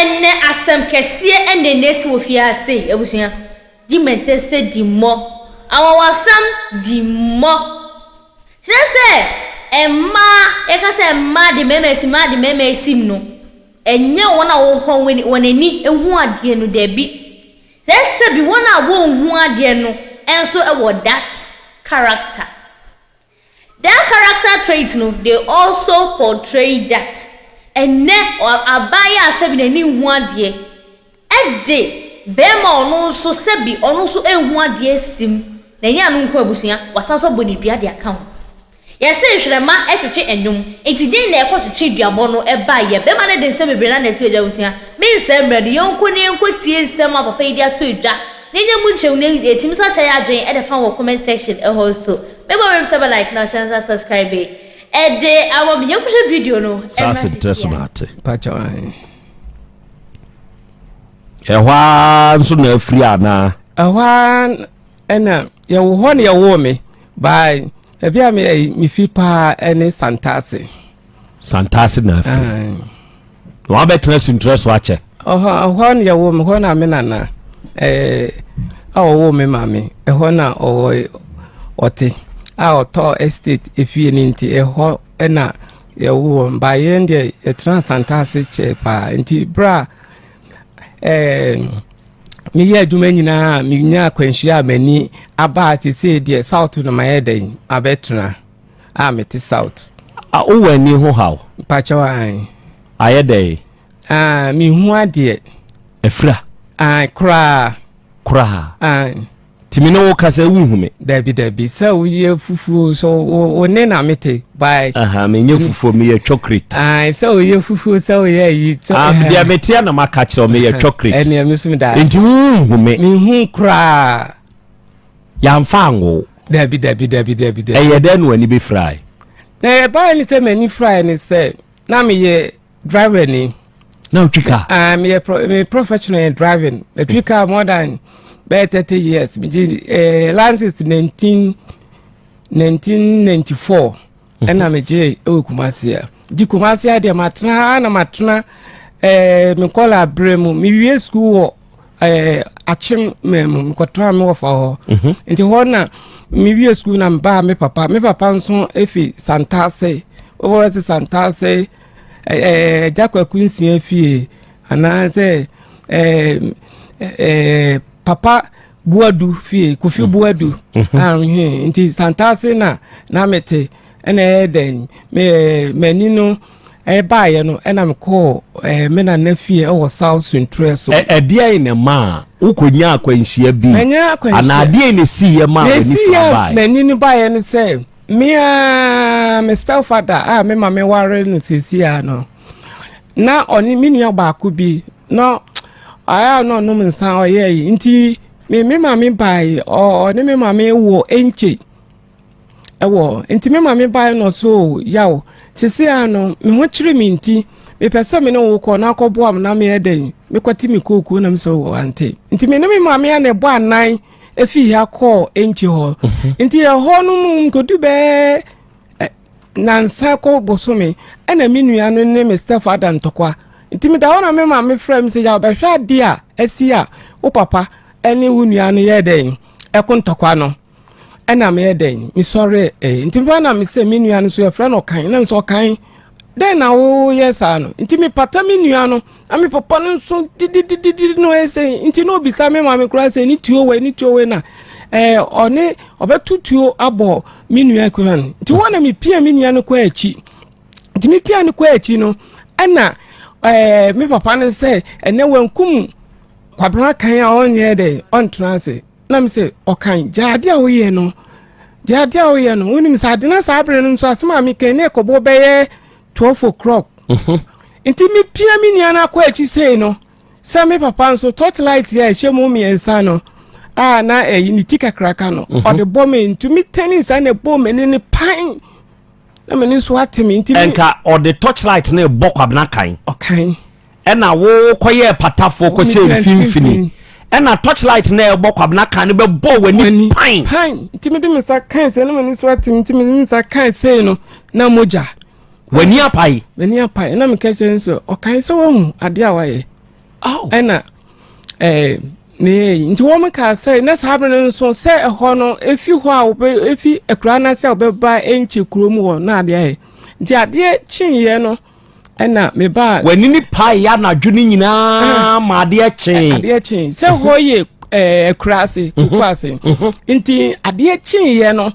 Ɛnnɛ asɛm kɛseɛ ɛna na esi wɔ fie ha sei abusua. Gye mɛntɛsɛ di mmɔ. Anwanwasɛm di mmɔ. Kyerɛ sɛ mmaa, yɛka sɛ mmaa de mmarima asi, mmaa de mmarima asim no, ɛnyɛ wɔn a wɔn wɔn ani hu adeɛ no, dabi. Sɛ sɛbi wɔn a wɔnhu adeɛ no nso wɔ that character. That character trait no, they also portray that. Ɛnnɛ abaayewa a sɛbi n'ani nhu adeɛ de barima a ɔno nso sɛbi ɔno nso nhu adeɛ asim, na ɛnyɛ ano nko abusua, wasan nso abɔ ne dua de aka ho. Yɛse nhwerɛma twetwe nnwom, nti dɛn na ɛkɔtwetwe duabɔ no baeɛ? Barima no de nsɛm bebree na na ɛto adwa abusua. Mensɛe mmerɛ no, yɛnkɔ na yɛnkɔtie nsɛm a papa yi de ato adwa na yɛnya mu nkyerɛmu na yɛatumi nso akyɛ yɛn adwene de fa wɔ comment section hɔ nso. Mebɔ mmerɛ sɛ bɛ like na ɔhyɛ nsa subscribe de ama me. Yɛnkɔhwɛ video no Saa mmra senterɛ so sisi na a. ate. Pakyɛw ae. Ɛhɔ ara nso na afiri anaa? Ɛhɔ ara ɛna yɛwɔ hɔ na yɛwoo me. By baabi a me mefi paa ɛne Santase. Santase na afiri. Na wabɛtena Suntrɛ so akyɛ. Ɔhɔ ɛhɔ na yɛwoo me, hɔ na me nana ɛɛ a ɔwoo me maame, ɛhɔ na ɔwɔ ɔte a ɔtɔ estate efie ne nti ɛhɔ ɛna yɛwoo wɔn. Ba yɛn deɛ yɛtena Santase kyɛ paa nti berɛ a ɛɛ meyɛ adwuma nyinaa menya akwanhyia a m'ani aba te sɛ deɛ South no mayɛ dɛn abɛtena a mete South. A wowɔ ani ho haw? Mpakyɛw ae. Ayɛ dɛn? Ah, mehu adeɛ. Afira? Ae, koraa. Koraa? Ae. Nti me ne wo kasa wonhu me? Dabi dabi, sɛ woyɛ fufuo so wo ne na mete by. Aha, menyɛ fufuo, meyɛ chocolate. Ae, sɛ woyɛ fufuo sɛ woyɛ ayi. Ah, deɛ meteɛ na maka kyerɛ wo, meyɛ chocolate. Ɛneɛ me so meda. Nti wonhu me? Mehu koraa. Yɛamfa anwo wo? Dabi dabi dabi dabi dabi. Ɛyɛ dɛn na w'ani bɛfirae? Na ɛbaeɛ ne sɛ m'ani firae ne sɛ na meyɛ driver ni. Na wotwi kaa? Ah, meyɛ pro, me professional in driving. Metwi kaa more than bɛyɛ 30 years. Megye eh, license 19 1994 ɛna megye ɛwɔ Kumasi a. Gye Kumasi a deɛ matena ha na matena eh, me nkɔla berɛ mu. Mewie sukuu wɔ eh, akyem mɛ mu mekɔtena me wɔfa hɔ. Nti hɔ na mewie sukuu na mebaa me papa. Me papa nso efi Santase. Wɔwɔ te Santase agya Kwaku Nsia fie anaasɛ ɛɛ papa Buadu fie, Kofi Buadu. Ahwɛ nti Santase na na mete ɛna ɛyɛ dɛn me m'ani no ɛbaeɛ no ɛna mekɔɔ ɛɛ me nana fie ɛwɔ South Suntrɛ so. Ɛdeɛn na ɛmaa wokɔnyaa akwanhyia bi? Manya akwanhyia. Anaa adeɛn na ɛsiiɛ maa Na w'ani fura ɛsiiɛ baeɛ? m'ani no baeɛ no sɛ me ara me stepfather a me maame ware no seesei ara no, na ɔne me nua baako bi na ɔyɛ a na ɔnom nsa ɔyɛ yi nti me me maame bae ɔne me maame wɔ nkye ɛwɔ nti me maame bae no so yaw seesei ara no me ho kyere me nti mepɛ sɛ me ne wo kɔ na akɔboa me na meyɛ dɛn mekɔte me kookoo na me sɛ wɔ ante nti me ne me maame a na ɛbɔ anan efii ha kɔɔ Enkye hɔ. Nti ɛhɔ no mu nkodu bɛɛ nansa kɔ bosome ɛna me nua no ne me stepfather ntɔkwa. Nti meda hɔ na me maame frɛ me sɛ yaw bɛhwɛ adeɛ a asi a wo papa ɛne wo nua no yɛ dɛn ɛko ntɔkwa no. Ɛna meyɛ dɛn mesɔre ɛɛ nti meba na mesɛ me nua no so yɛfrɛ no ɔkan na mesɛ ɔkan dɛn na woyɛ saa no nti mepata me nua no na me papa no nso dididididi no ɛsɛ nti na obisa me maame koraa sɛ ne tuo wei ne tuo wei na ɛɛ ɔne ɔbɛto tuo abɔ me nua kwan no nti wɔn na mepia me nua no kɔ akyi nti mepia no kɔ akyi no ɛna ɛɛ me papa no sɛ ɛnɛ wankum Kwabena kan a ɔnyɛ dɛ ɔntena ase na me sɛ ɔkan gya adeɛ a woyɛ no gya adeɛ a woyɛ no wonim sɛ ade na saa abere no nso asɛm a meka ne ɛkɔbɔ bɛyɛ 12 o'clock mhm. nti mepia me nua no akɔ akyi sei no sɛ me papa nso torchlight a ɛhyɛ mu mmiɛnsa no a na ɛyi ne ti kakraka no mhm. ɔde bɔ me nti metɛne nsa na ɛbɔ m'ani ne pan na m'ani nso ate me nti ɛnka ɔde torchlight no bɔ Kwabena kan ɔkan Ɛna wo kɔyɛɛ patafoɔ kɔhyɛɛ mfimfini. Ɛna torchlight na ɛbɔ Kwabena kan no bɛbɔɔ w'ani pan. Pan! Nti mede me nsa kan sɛ na m'ani so ate nti mede me nsa kan sei no na mogya. W'ani apae. M'ani apae na meka kyerɛ no sɛ ɔkan sɛ wahu adeɛ a wayɛ. Ɛna ɛɛ ne nti wɔn kaa sɛ na saa bere no nso sɛ ɛhɔ no efi hɔ a wɔbɛ efi akura no ase a wɔbɛba ɛnkyɛ kurom hɔ na adeɛ ayɛ nti adeɛ kyeeɛ no ɛna mebaa. W'ani ne pae yɛ anadwo no nyinaa ma adeɛ kyee. Adeɛ kyee sɛ hɔ yɛ ɛɛ akura ase kuku ase nti adeɛ kyeeɛ no.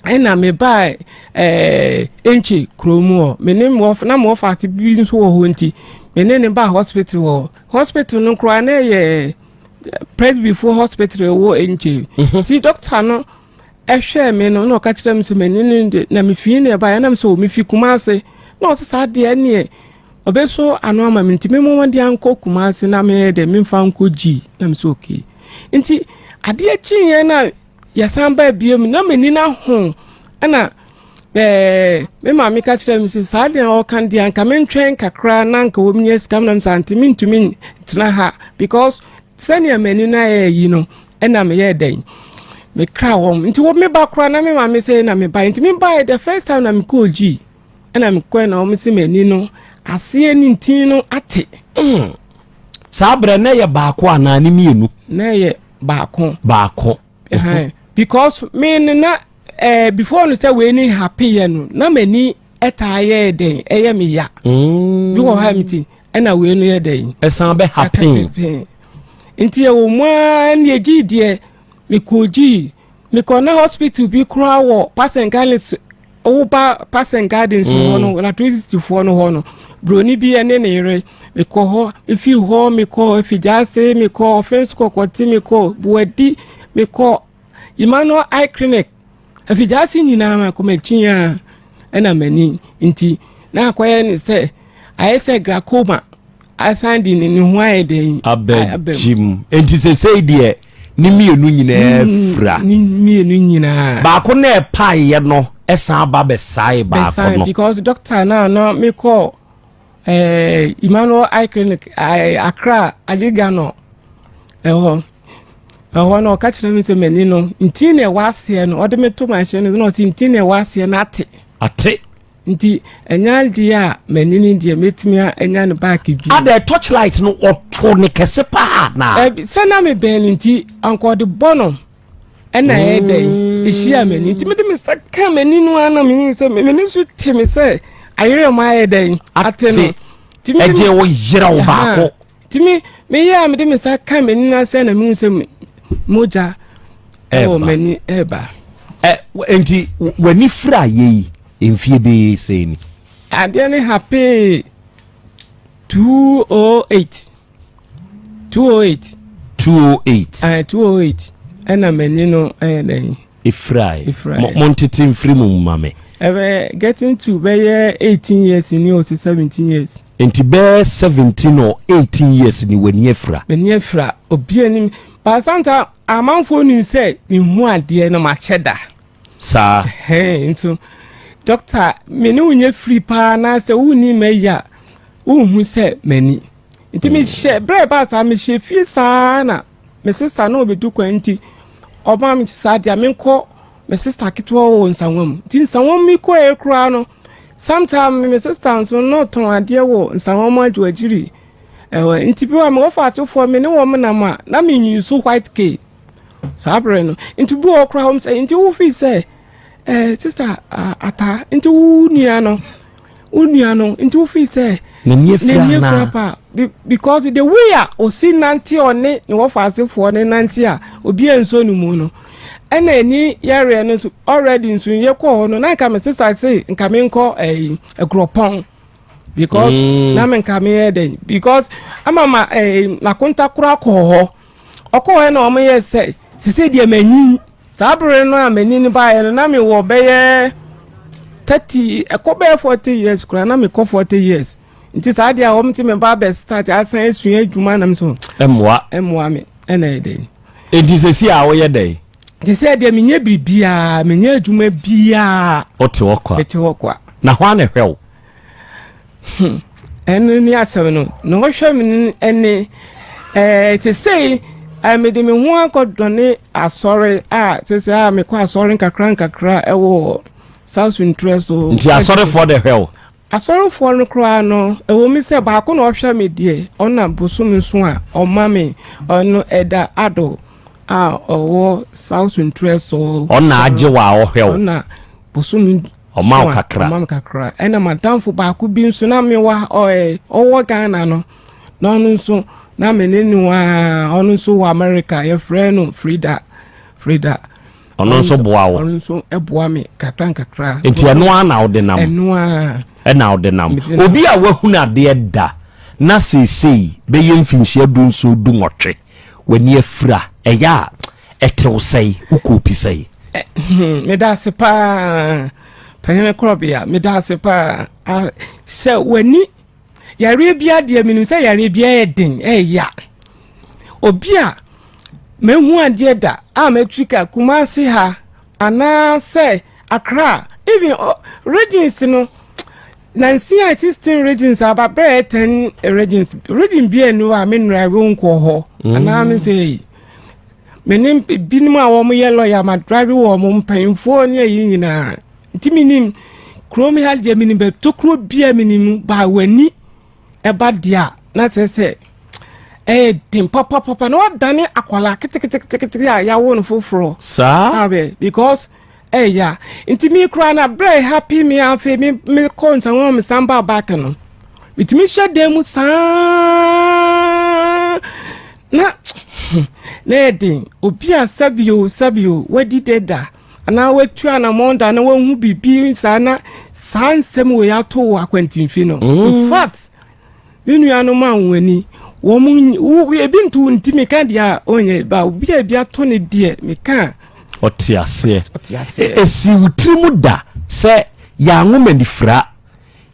Ɛna mebaa ɛɛ Enchi kuro mu hɔ. Me ne me na me wɔfa bi nso wɔ hɔ nti, me ne ne baa hospital hɔ. Hospital no koraa na ɛyɛ Presbyfoɔ hospital ɛwɔ Enchi. Mhm. Nti doctor no ɛhwɛɛ me no na ɔka kyerɛ me sɛ m'ani no de na mefii na ɛbaeɛ na me sɛ oh, mefi Kumase. Na ɔse saa deɛ ɛneɛ ɔbɛsɔ ano ama me nti me mmɔ mmɔden ankɔ Kumase na meyɛ dɛ memfa nkɔ gyi na me sɛ okay. Nti adeɛ kyeeɛ na Yɛsan baa bio mu na m'ani no aho ɛna ɛɛ me maame ka kyerɛ me sɛ saa deɛ ɔka deɛ anka mentwɛn kakra na anka wɔn nyɛ sika nam saa nti mentumi ntena ha because sɛnea m'ani no ayɛ yi no ɛna meyɛ dɛn mekra wɔn nti wɔ me ba koraa na me maame sɛ na me ba nti me ba the first time na mekɔɔ gyi ɛna mekɔɛ na wɔn sɛ m'ani no aseɛ ne ntin no ate. Mm. Saa berɛ na ɛyɛ baako anaa ne mmienu? Na ɛyɛ baako. Baako. Uh-huh. Because me no na eh, before no sɛ wei ne happy yɛ no na m'ani ɛtaa yɛ dɛn ɛyɛ me ya. Mm. Bi wɔ hɔ a me ti ɛna wei no yɛ dɛn. Ɛsan bɛ happy. Nti ɛwɔ mu ara ne egyi deɛ mekɔ gyi mekɔ na hospital bi koraa wɔ Pasengalis Woba Parks and Gardens hɔ no, mm. electricity foɔ no hɔ no, buroni bi ne ne yere, mekɔ hɔ, mefi hɔ, mekɔ Afigyaase, mekɔ Ɔfenso Kɔkɔte, mekɔ Buadi, mekɔ Emmanuel Eye Clinic, Afigyaase nyinaa makɔ m'akyi a ɛna m'ani nti na akɔyɛ ne sɛ ayɛ sɛ glaucoma asan de ne ne ho ayɛ dɛn abɛgyim nti sesei deɛ ne mmienu nyinaa mm, fira ne mmienu nyinaa baako na ɛpaeɛ no ɛsan ba bɛsae baako no because doctor na na mekɔ eh, Emmanuel Eye Clinic eh, Accra Agyega no ɛhɔ ɛhɔ no ɔka kyerɛ me sɛ m'ani no nti na ɛwɔ aseɛ no ɔde me to machine no na ɔse nti na ɛwɔ aseɛ no ate ate Nti ɛnyɛ adeɛ a m'ani no deɛ mɛtumi anya no back bio. Adɛ torchlight no ɔto ne kɛse paa na. Ɛbi sɛ na me bɛn no nti anka ɔde bɔ no ɛna ɛyɛ dɛ ehyia m'ani nti mede me nsa ka m'ani no ara na mehu sɛ m'ani nso te me sɛ ayerɛ mu ayɛ dɛ ate no. Ɛgye wo yerɛ wo baako. Nti me meyɛ a mede me nsa ka m'ani no ase na mehu sɛ mogya ɛwɔ m'ani ɛreba. Ɛ nti w'ani fira yɛ yi mfie bɛyɛ sɛn ni? Adeɛ no hapee 208 208 208 ɛɛ 208 ɛna m'ani no ɛyɛ dɛn? Efirae. Efirae. Mo ntete mfiri mu ma me. Ɛbɛ getting to bɛyɛ 18 years ni o to 17 years. Nti bɛyɛ 17 or 18 years ni w'ani afira. M'ani afira obi anim but sometimes amanfoɔ nim sɛ mehu adeɛ no makyɛ da. Saa. Ɛhɛn nso doctor me ne wo nyɛ firi paa na sɛ wonni m'ayi a wonhu sɛ m'ani. Nti mehyɛ berɛ ɛbaa saa mehyɛ fie saa na me sista na ɔbɛdu kwan nti ɔma me saa deɛ menkɔ me sista ketewa wɔ nsanwa mu nti nsanwa mu kɔɛ koraa no sometime me sista nso na ɔtɔn adeɛ wɔ nsanwa mu adwo akyiri ɛwɔ nti bi wa me wɔfa atofoɔ me ne wɔn nam a na me nyi so white cake saa berɛ no nti bi wɔ koraa wɔn sɛ nti wofi sɛ ɛɛ sista ata nti wo nua no Wo nua no nti wo feel sɛ n'ani afira n'ani afira paa because the way a osi nante ɔne ne wɔfa asefoɔ ne nante a obi nso ne mu no ɛna ani yɛreɛ no nso already nso yɛ kɔɔ hɔ no na nka me sister se nka me nkɔ ɛyi agorɔpɔn because mm. na me nka me yɛ dɛ because ama ma ɛyi nakonta kora kɔɔ hɔ ɔkɔɔ hɔ na wɔn yɛ sɛ sese deɛ manyin. Saa bere no a m'ani baeɛ no, na mewɔ bɛyɛ 30, ɛkɔ bɛyɛ 40 years koraa, na mekɔ 40 years. Nti saa deɛ a wɔn ti me ba bɛ start asan asua adwuma nam so. Ɛmmoa. Ɛmmoa me, ɛna ɛyɛ dɛn. Enti sɛsi a woyɛ dɛn? Te sɛ deɛ menyɛ biribiara, menyɛ adwuma biara. Wote hɔ kwa? Mete hɔ kwa. Na hwan na ɛhwɛ wo? Hmm, ɛno ne asɛm no. Na ɔhwɛ me no ɛne ɛɛ te sei ɛɛ mede me ho akɔdɔne asɔre a te sɛ a mekɔ asɔre nkakra nkakra ɛwɔ South Ntrɛ so. Nti asɔrefoɔ de hwɛ wo? Asɔrefoɔ no koraa no, ɛwɔ mu sɛ baako na ɔhwɛ me deɛ, ɔna bosom nso a ɔma me, ɔno Ɛda Ado a ɔwɔ South Ntrɛ so. Ɔna agye wo a ɔhwɛ wo. Ɔna bosom Ɔma wo kakra. Ɔma me kakra. Ɛna madamfo baako bi nso na mewɔ ɔɛ ɔwɔ Ghana no, na ɔno nso na me ne no a ɔno nso wɔ America, yɛfrɛ no Frida. Frida. Ɔno nso boa wo. Ɔno nso boa me kakra nkakra. Nti ɛno ara na wode nam? Ɛno ara. Ɛna wode nam. Obi a wahunu adeɛ da na seesei bɛyɛ mfinhyia dunson dunwɔtwe w'ani afira, ɛyɛ a ɛtew sɛe, wokɔɔpi sɛe? Hmm, meda ase paa panyin korɔbea, meda ase paa sɛ w'ani Yareɛ biara deɛ menim sɛ yareɛ biara yɛ den ɛyɛ ya. Obi a mehu adeɛ da a matwi ka Kumasi ha anaasɛ Accra even regions no nansi a 16 regions aba bɛyɛ 10 regions region bi ani hɔ a me nnura wo nkɔ hɔ mm. anaa me sɛ yi me ne binom a wɔn yɛ lɔya ma drive wɔn mpanyinfoɔ ne ayi nyinaa Nti menim kurom ha deɛ menim baabi tokuro bia menim baa w'ani ɛba deɛ a na kyerɛ sɛ ɛyɛ den papapapa na wadane akwadaa keteketekete a yɛawo no foforɔ saa abɛ because ɛyɛ nti mi koraa na berɛ happy me afei me me kɔ nsanwa me san ba back no metumi hyɛ dan mu saa na na ɛyɛ den obi a sɛbio sɛbio wadi deda anaa watu anammɔn da na wahu biribi saa na saa nsɛm wei ato wɔ akwantimfi no mm. in fact me nuanom a wɔn ani wɔn ebi nto nti meka deɛ a ɔnyɛ ba obi a ebi ato ne deɛ meka ɔte aseɛ ɔte aseɛ esi wo tiri mu da sɛ yɛanwo m'anifira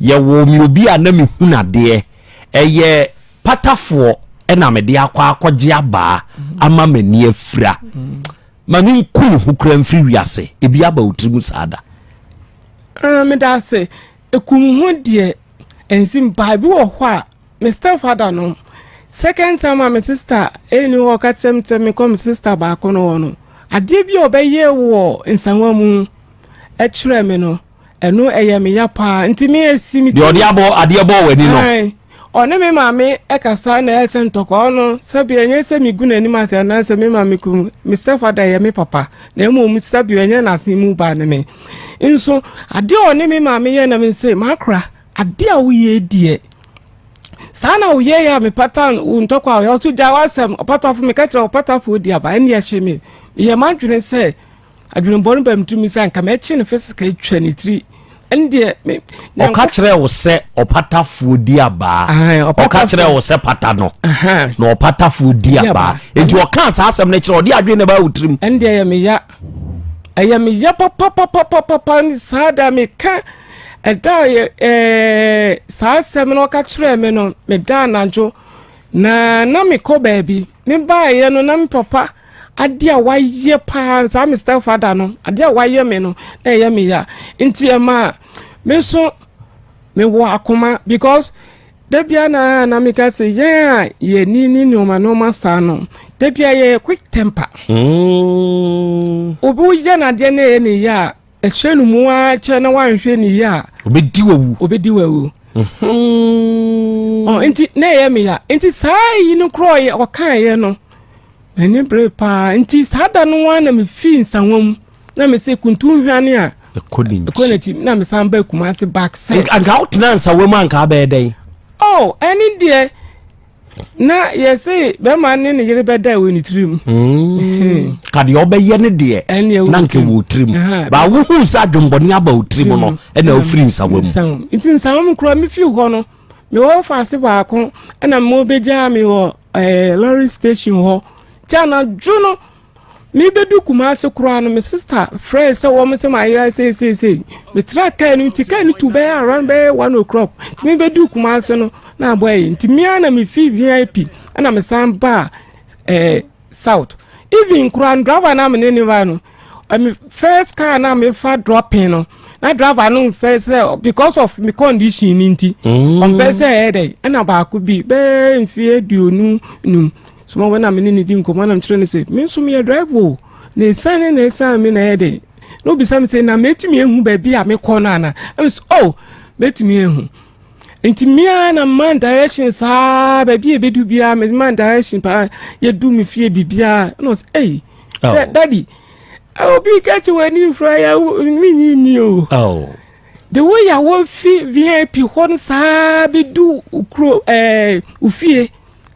yɛwɔ mi obi a na mehu nadeɛ ɛyɛ patafoɔ ɛna mede akɔ akɔgye abaa ama m'ani afira mm. Ma me nku wo ho koraa mfiri wiase. Ebi aba wo tirim saa da? Ah, meda ase. Ekum ho deɛ, ɛnsi mpa. Ebi wɔ hɔ a, me stepfather no, second time a me sister ɛni hɔ ɔka kyerɛ me sɛ mekɔ me sister baako no hɔ no, adeɛ bi a ɔbɛyɛ wɔ nsawa mu ɛkyerɛ me no, Ɛno ɛyɛ me ya paa nti me esi me ti. Deɛ ɔde abɔ adeɛ bɔɔ w'ani no. Ae, ɔne me maame ɛkasa na ɛyɛ sɛ ntɔkwa ɔno sɛbi ɛnyɛ sɛ me gu n'anim ase anaasɛ me maame kum me stepfather yɛ me papa na mmom sɛbi ɛnyɛ n'ase mu ba ne me nso adeɛ a ɔne me maame yɛ na me se makora adeɛ a woyɛ deɛ saa na woyɛ yɛ a mepata wo ntɔkwa a ɔyɛ ɔso gya w'asɛm ɔpatafo meka kyerɛ ɔpatafo di aba ɛne ɛhye me yɛ m'adwene sɛ Adwenebɔne ba me tirim sɛ anka mɛkye no fisika atwa ne tiri. Ɛne deɛ me. Ɔka kyerɛɛ wo sɛ ɔpatafoɔ di abaa. Ɔka kyerɛɛ wo sɛ pata no. Na ɔpatafoɔ di abaa. Enti ɔkaa saa asɛm no kyerɛ ɔde adwene na ɛbaa wo tirim. Ɛne deɛ ɛyɛ me ya. Ɛyɛ me ya papapapapapa saa da meka ɛda yɛ ɛɛ saa asɛm no ɔka kyerɛɛ me no meda anadwo na na mekɔ baabi mebaeɛ no na me papa Adeɛ a wayɛ paa saa me stepfather no adeɛ a wayɛ me no na ɛyɛ me ya nti ɛma me nso mewɔ akoma because da bia na na meka sɛ yɛn a yɛni ne nneɛma nneɛma saa no da bia yɛyɛ quick temper mm. obi woyɛ no adeɛ na ɛyɛ ne yɛ a Ɛhyɛ no mu ara kyɛ na wanhwɛ ne yie a. Obedi wawu. Obedi wawu. Mm-hmm. Ɔ nti na ɛyɛ me ya. Nti saa yi no korɔ yɛ ɔkaeɛ no m'ani bere paa. Nti saa da no ara na mefii nsawa mu na mese kuntu hwane a. Ɛkɔ n'akyi na mesan ba Kumasi back sɛ. Nka wotena nsawa mu anka abɛyɛ dɛn? Oh ɛne deɛ. Na yɛse bɛrima ne ne yere bɛda wɔ ne tirim. Mm. Ka deɛ ɔbɛyɛ ne deɛ na nka wɔ tirim. Ba wohu sɛ adwembɔne aba wo tirim no ɛna wofiri nsawa mu. Nti nsawa mu koraa mefiri hɔ no mewɔ faase baako ɛna mo bɛgyaa me wɔ eh, lorry station hɔ. Nti anadwo no Merebedu Kumasi koraa no, me sista frɛe sɛ wɔn sɛ mayera seeseesei. Metraa kaa no nti kaa no tu bɛyɛ around bɛyɛ 1 o'clock. Nti mebedu Kumasi no na abɔ ayi. Nti me ara na mefii VIP ɛna mesan baa eh, South. Even koraa no driver na me ne ne ba no, me first car na mefa dropping no, na driver no mfɛ sɛ because of me condition ni nti, ɔmpɛ sɛ ɛyɛ dɛ. Ɛna baako bi bɛyɛ mfeɛ 25 Soma wɔ na me ne no di nkɔmmɔ na mekyerɛ no sɛ me nso meyɛ driver o, na esiane na esiane me na ɛyɛ den. Na obisa me sɛ na metumi ehu baabi a mekɔ no ana? Na me sɛ oh, Mɛtumi ahu. Nti me ara na mema no direction saa baabi a ɛbɛdu biara mema no direction paa yɛdu me fie biribiara ɛna ɔsɛ ei oh. Daddy obi ka kye w'ani mfra yɛ menyi nni o oh. The way a wɔfi VIP hɔ no saa bɛdu kuro ɛɛ ofie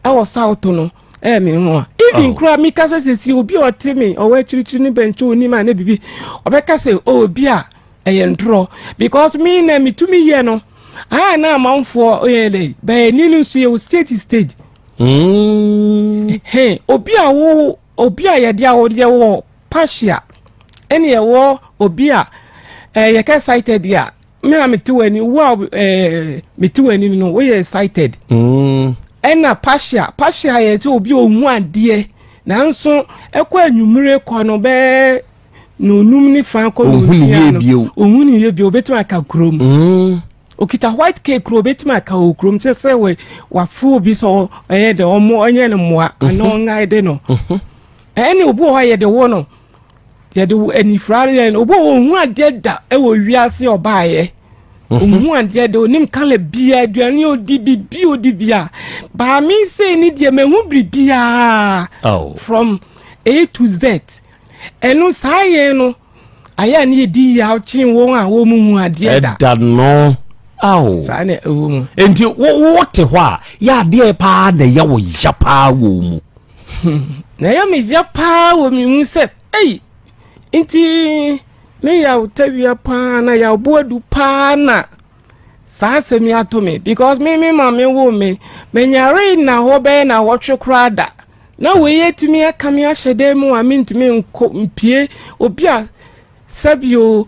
ɛwɔ south no ɛyɛ me ho a even oh. koraa meka sɛ sɛsi obi a ɔte me ɔwɔ akyirikyiri ne bɛnkyɛ onim a ne biribi ɔbɛka sɛ oh, obi a ɛyɛ ntorɔ because me na metumi yɛ no a na amanfoɔ yɛ dɛ bɛyɛ ni no nso yɛ wɔ stage stage Hey, obi a wo obi a yɛde a wɔde wɔ partial ɛne ɛwɔ obi a ɛɛ yɛkɛ sighted a me a mete wɔ ani wo a ɛɛ mete wɔ anim no woyɛ sighted ɛna partial partial yɛ sɛ obi a ohun adeɛ nanso ɛkɔ anwummere kɔ no bɛɛ na onum ne fa kɔ na osia no ohun ne yie bio obetumi aka kurom okita white cake kuro obetumi aka wɔ kurom kyerɛ sɛ wɔ wafo obi sɛ ɔyɛ de ɔmo ɔnyɛ no mmoa mhm. ana ɔngae de no mhm. ɛne obi wɔ hɔ yɛde wo no yɛde anifira yɛ no obi wɔ hɔ ohun adeɛ da ɛwɔ wiase ɔbaayɛ mhm. ohun adeɛ da onim kala bia aduane odi bibi odi bia baami sei ne deɛ mehu biribiara oh. from A to Z. Ɛno saa yɛn no, ayɛ a ne yɛdi yaw kyen wɔn a wɔn mu adeɛ da. Ɛda no ao. Saa na ɛwɔ mu. Nti wo wo te hɔ a, yɛ adeɛ paa na ɛyɛ wo ya paa wɔ mu. Na ɛyɛ me ya paa wɔ me mu sɛ, ei, nti me yaw tawia paa na yaw boadu paa na saa asɛm yi ato me because me me maame woo me, menyaree nna hɔ bɛyɛ nnawɔtwe koraa da. Na wei atumi aka me ahyɛ dan mu a mentumi nkɔ mpie obi a sɛbio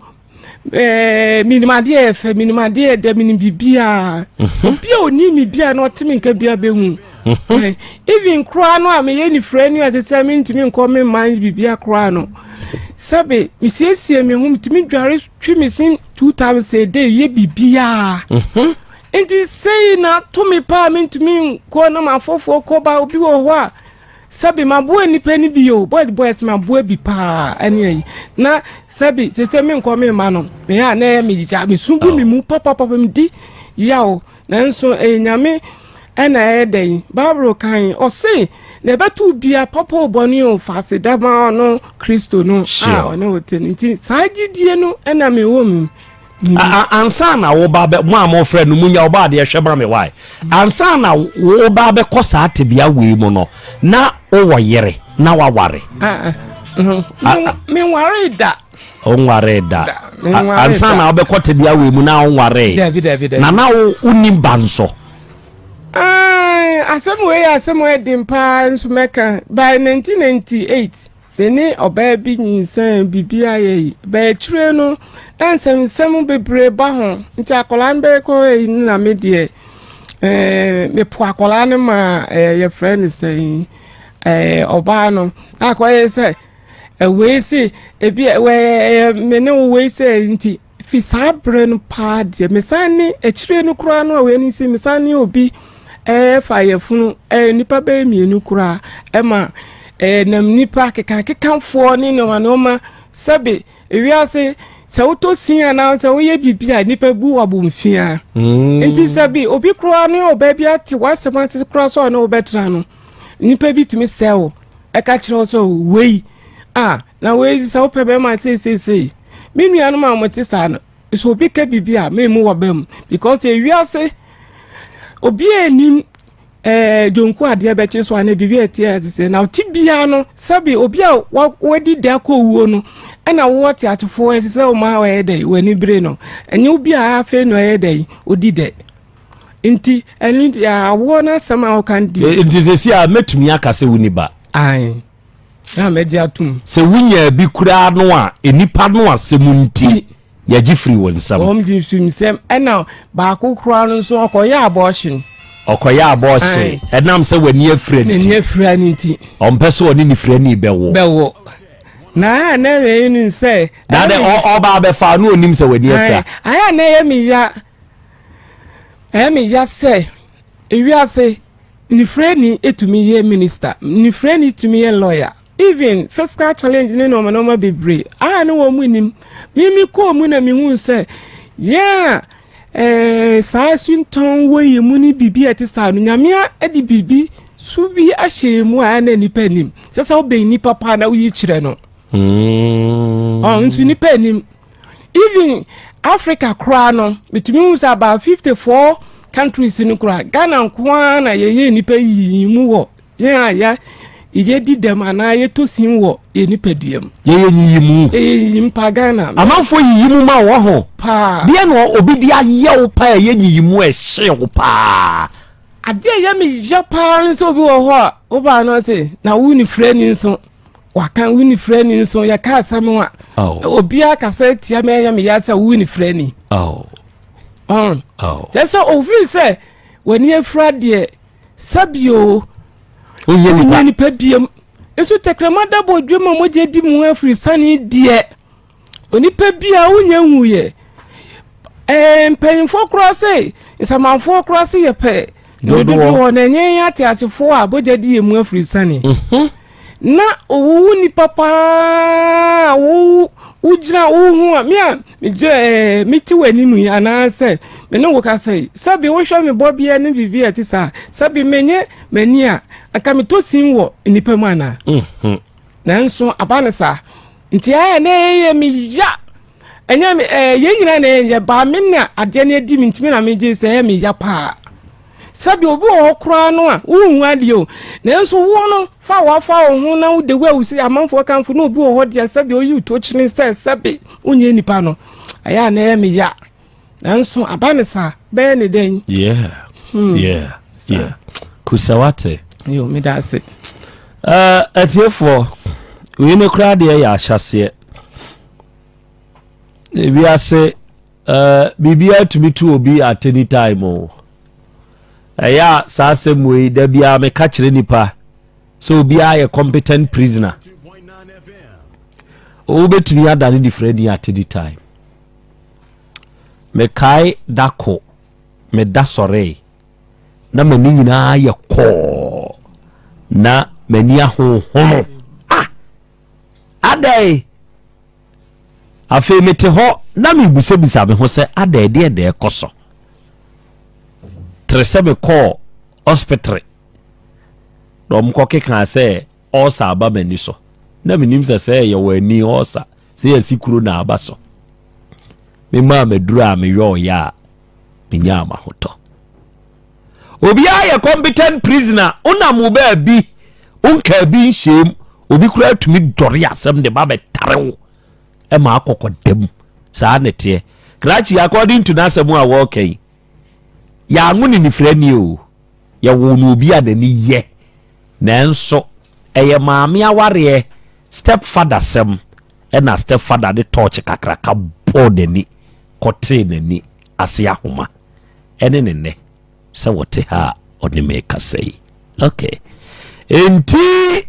ɛɛ menim adeɛ yɛ fɛ menim adeɛ yɛ dɛ menim biribiara mhm. obi a onim me bia na ɔte me nka bia bɛhu mhm. eh, even koraa no a meyɛ nifirɛ no a te sɛ mentumi nkɔ me mma biribiara koraa no sɛbe mesiesie me ho metumi dware twe me sin two times a day yɛ biribiara mhm. Nti sei na ato me paa mentumi nkɔ na m'afɔfoɔ kɔ ba obi wɔ hɔ a sɛbi maboa nnipa no bi o boys boys maboa bi paa ɛne ayi na sɛbi sese menkɔ me mma no meyɛ a na ɛyɛ me gya mesu gu me mu papapapa medi yaw nanso ɛyɛ nyame ɛna ɛyɛ dɛn bible kan ɔse na ɛbɛto bia papa o bɔne o fa aseda ma ɔno kristo no a ɔne wo te no nti saa gyidie no ɛna mewɔ mu Ansa na woba bɛ mo a mofrɛ no munya ɔba adeɛ hwɛ ma me wae. Ansa na woba bɛkɔ saa tebea wei mu no, na wowɔ yere na waware. Menwaree da. Wonwaree da. Ansa na wobɛkɔ tebea wei mu na wonwaree. Na na wonni ba nso. Asɛm wei yɛ asɛm a ɛden paa nso mɛka. By 1998 Me ne ɔbaa bi nyinsɛn biribi ayɛ yi, bɛ akyire no na nsɛmnsɛm bebree ba ho nti akwadaa no bɛkɔ yi no na me deɛ ɛɛ mepo akwadaa no ma ɛɛ yɛfrɛ no sɛ ɛɛ ɔbaa no na akɔyɛ sɛ ɛwei se ebi ɛwɛ me ne wo wei sɛ nti Fi saa berɛ no paa deɛ, mesan ne, akyire no koraa no a wei no si, mesan ne obi ɛfa yɛfunu, ɛyɛ nnipa bɛyɛ mmienu koraa, ɛma ɛyɛ nam nnipa kekakekafoɔ ne nneɛma nneɛma, sɛbe ewiase sɛ wotɔ sin anaa sɛ woyɛ biribi a nnipa bu wabomfia. Mm. Nti sɛbe obi koraa ne ɔbaa bi ate w'asɛm ase koraa sɛ ɔne wobɛtena no, nnipa bi tumi sɛ wo, ɛka kyerɛ wo sɛ wei a na wei sɛ wopɛ bɛrima seeseesei. Me nuanom a wɔte saa no, sɛ obi ka biribi a, memmu w'aba mu because ewiase obi anim ɛɛ eh, dwonku adeɛ bɛkye so anaa biribi a ɛte a ɛte sɛ na ɔte biara no sɛbi obi a wadi da kɔ wuo no ɛna wowɔ te atefoɔ ɛte sɛ ɔma ɔyɛ dɛ w'ani bere no ɛnyɛ obi a afei na ɔyɛ dɛ odi dɛ nti ɛno awoɔ no asɛm a wɔka di. Nti sɛsi a mɛtumi aka sɛ wonni ba. Ae. Na mɛgye atom. Sɛ wonyaa bi koraa no a, nnipa no asɛm nti, yɛgye firi wo nsam. Wɔn gye firi me nsam. Ɛna baako koraa no nso, ɔkɔyɛ abortion. Ɔkɔyɛ abortion. Ɛnam sɛ w'ani afira nti. N'ani afira no nti. Ɔmpɛ sɛ ɔne ne firani bɛwo. Bɛwo. Na na ɛyɛ no sɛ. Na dɛ ɔba abɛfa no onim sɛ w'ani afira. Ayɛ na ɛyɛ me ya. Ɛyɛ me ya sɛ ewiase Nifirani tumi yɛ minister, nifirani tumi yɛ lawyer, even fiscal challenge ne nnoɔma nnoɔma bebree a ne wɔn nnim. Me me kɔɔ mu na me huu sɛ yɛn a Ɛɛ, saa sintɔn wɔ yɛn mu ne biribi a ɛte saa no, Nyame de biribi su bi ahyɛ yɛn mu a na nnipa nnim. Kyɛ sɛ wobɛn nnipa paa na woyi kyerɛ no. Ɔn, nso nnipa nnim. Even Africa koraa no, metumi hu sɛ about 54 countries no koraa, Ghana nko ara na yɛyɛ nnipa yiyi mu wɔ Yɛn a yɛ yɛdi dɛm anaa yɛtɔ sin wɔ yɛn nipadua mu. Yɛyɛ nyiyimu. Yɛyɛ nyiyimu paa Ghana. Amanfoɔ yiyi mu ma wɔ ho. Paa. Deɛ na obi de ayɛ wo paa ɛyɛ nyiyimu a ɛhyee wo paa. Adeɛ a ɛyɛ me ya paa ne sɛ obi wɔ hɔ a wobaa no ɔse na wo nifirani nso waka wo nifirani nso yɛka asɛm a obiara kasa tia me ɛyɛ me ya sɛ wo nifirani. Ɔn. Kyerɛ sɛ ofiri sɛ w'ani afira deɛ Sɛbio, wonyɛ nipa biam. Nso tɛkrɛma da bɔ dwam a mogya di mu afiri sane deɛ, onipa bi a wonyɛ nwuyɛ. Ɛɛ mpanyinfoɔ koraa se, nsamanfoɔ koraa se yɛpɛ dodoɔ na ɛnyɛ yɛn ateasefoɔ a mogya di yɛn mu afiri sane. Mhm. Na owuwu nipa paa wo wogyina wo ho a me a megyina ɛɛ mete w'anim yi anaasɛ me ne wo kasa yi sɛbi wohwɛ me bɔbeɛ ne biribi a ɛte saa sɛbi menyɛ m'ani a anka metɔ sin wɔ nnipa mu anaa mhm. nanso aba ne saa nti ɛyɛ na ɛyɛ me ya ɛnyɛ me ɛɛ yɛn nyinaa na ɛyɛ baa me na adeɛ no adi me ntumi na megye sɛ ɛyɛ me ya paa Sɛbi obi wɔ hɔ koraa no a wonhu adeɛ o, nanso wo no fa wafa wo ho na wo de wo a wosi amanfoɔ kamfo na obi wɔ hɔ deɛ sɛbi oyi wo to kyene sɛ sɛbi wonyɛ nipa no, ɛyɛ a na ɛyɛ me ya. Nanso aba ne saa, bɛyɛ ne dɛn? Yeah, hmm. yeah, yeah. Kusawate. Yo, me da ase. Uh, atiefoɔ, wei ne koraa deɛ yɛ ahyɛseɛ. Wiase Eh, biribiara tumi to obi at any time o. Ɛyɛ a saa asɛm wei da biara meka kyerɛ nipa sɛ obiara yɛ competent prisoner. Wobɛtumi adane nifirani at any time. Mekae da ko meda sɔree na m'ani nyinaa yɛ kɔɔ na m'ani ahohono. Ah! Adɛn? Afei mete hɔ na mebisabisa me ho sɛ adɛn deɛ na ɛkɔ so. Tere sɛ mekɔɔ ɔspitre na wɔn kɔ kekaa sɛ ɔɔsa aba m'ani so. Na menim sɛ sɛ yɛwɔ ani ɔɔsa sɛ yɛsi kuro na aba so. Memaa maduru a meyɛ ɔyɛ a menyaa m'ahotɔ. Obiara yɛ competent prisoner, wonam wo baabi, wonkaa bi nhyɛm, obi koraa tumi dɔre asɛm de ba bɛtare wo ma akɔkɔ da mu. Saa na ɛteɛ. Krakye, according to n'asɛm a wɔreka yi, yɛanwo no nifirani o, yɛwoo no obi a n'ani yɛ, nanso ɛyɛ maame awareɛ, step father sɛm, ɛna step father de torch kakraka bɔɔ n'ani kɔtee n'ani ase ahoma. Ɛne ne nnɛ sɛ wɔte ha a ɔne me kasa yi. Okay. Enti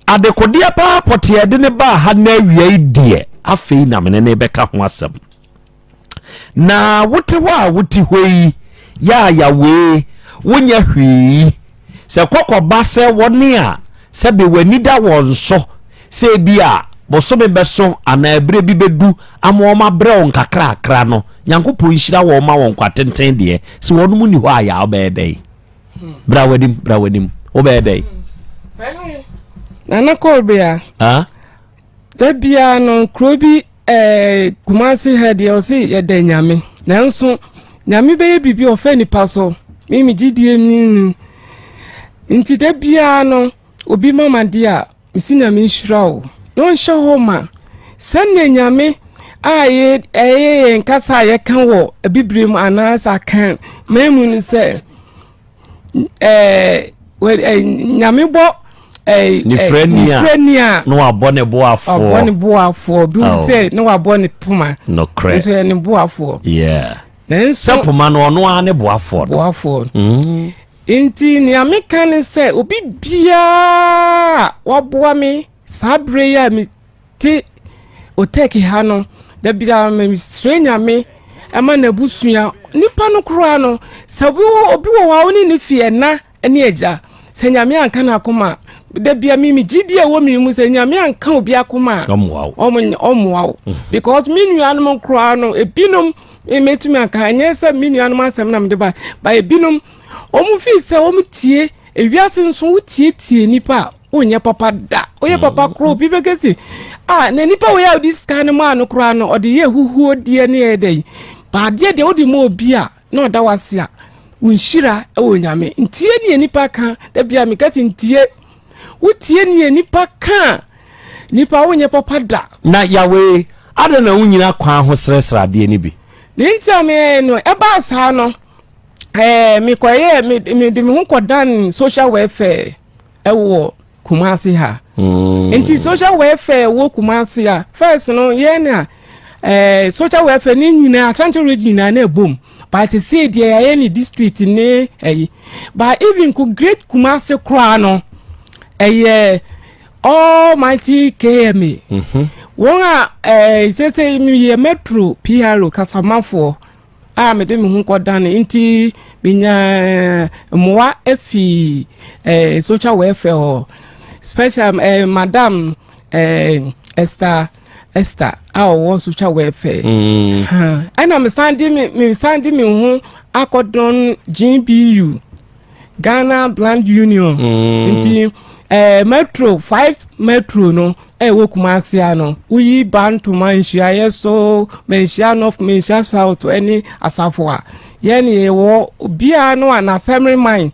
adekodeɛ paa pɔteɛ de ne baa ha na awia yi deɛ afei na mene ne bɛka ho asɛm. Na wote hɔ a wote hɔ yi yɛ a yawee wonyɛ hwee sɛ kɔkɔba sɛ wɔne a sɛbe w'ani da wɔn so sɛ ebi a bosome bɛso anaa ɛberɛ bi bɛdu ama wɔn abrɛ wo nkakrakra no, Nyankopɔn nhyira wɔn ma wɔn nkwa tenten deɛ, sɛ wɔnom nni hɔ a yaa wobɛyɛ dɛn? Bra w'anim, bra w'anim, wobɛyɛ dɛn? Nana Kɔɔbea, da biara no kuro bi ɛɛ Kumasi ha deɛ ɔse yɛda Nyame, nanso Nyame bɛyɛ biribi ɔfɛ nipa so, me me gyidie ni nti da biara no Obi ma m'adeɛ a, mese Nyame nhyira wo na ɔnhyɛ hɔ ma. Sɛdeɛ Nyame a ɛyɛ yɛn kasa a yɛka wɔ Abibire mu anaasɛ Akan man mu no sɛ, ɛɛ, Nyame bɔ nifrani a na wabɔ ne boafoɔ. Wabɔ ne boafoɔ. Bi sɛ na wabɔ ne poma. Nokorɛ. Nso yɛ ne boafoɔ. Yeah. Nanso sɛ poma no ɔno ara ne boafoɔ no. Boafoɔ. Enti nea meka ne sɛ, obi biara a waboa me saa berɛ yi a mete Otec ha no, da biara mesrɛ Nyame ma n'abusua. Nipa no koraa no, sɛ obi wɔ obi wɔ hɔ a wo ne ne fi ɛna ne agya, sɛ Nyame anka n'akoma a, da biara me me gyidie a ɛwɔ me mu sɛ Nyame anka obi akoma a, ɔmmoa wo. Ɔmmoa wo. Because me nuanom koraa no, ebinom. Mɛtumi aka, ɛnyɛ sɛ me nuanom asɛm na mede ba, ba ebinom wɔn fi sɛ wɔn tie ewiase nso wotietie nipa a wonyɛ papa da. Woyɛ papa koraa obi bɛka si a na nipa wei a wode sika no maa no koraa no ɔde yɛ huhuo deɛ ne yɛ dɛ yi. Baadeɛ deɛ wode ma obi a na ɔda wase a wo nhyira wɔ Nyame. Ntie ne nipa ka da bia meka si ntie. Wotie ne nipa ka nipa wonyɛ papa da. Na Yahweh, adɛn na wonnyina kwan ho srɛsrɛ adeɛ no bi? Ne nti a meyɛɛ no, ɛbaa saa no, ɛɛ mekɔyɛɛ me mede me ho kɔdan social welfare ɛwɔ Kumasi ha. Mm. Nti social welfare wɔ Kumasi a first no yɛn na ɛɛ social welfare ne nyinaa Ashanti region nyinaa na ɛbom. But sɛ deɛ yɛayɛ ne district ne ɛyi. But even ko great Kumasi koraa no ɛyɛ Almighty KMA. Mhm. Wɔn a ɛɛ sese meyɛ metro PRO kasamafoɔ a mede me ho kɔdane nti menya mmoa afi ɛɛ social welfare hɔ special ɛɛ madam ɛɛ Esther Esther a ɔwɔ social welfare. Mm. Ɛna mesan de me mesan de me ho akɔdɔn GBU. Ghana Blind Union mm. nti eh, metro five metro no ɛwɔ eh, Kumasi ano woyi Bantoma nhyiaeɛ so Manhyia North Manhyia South ɛne Asafo a yɛn yɛwɔ obiara no a n'asɛmre man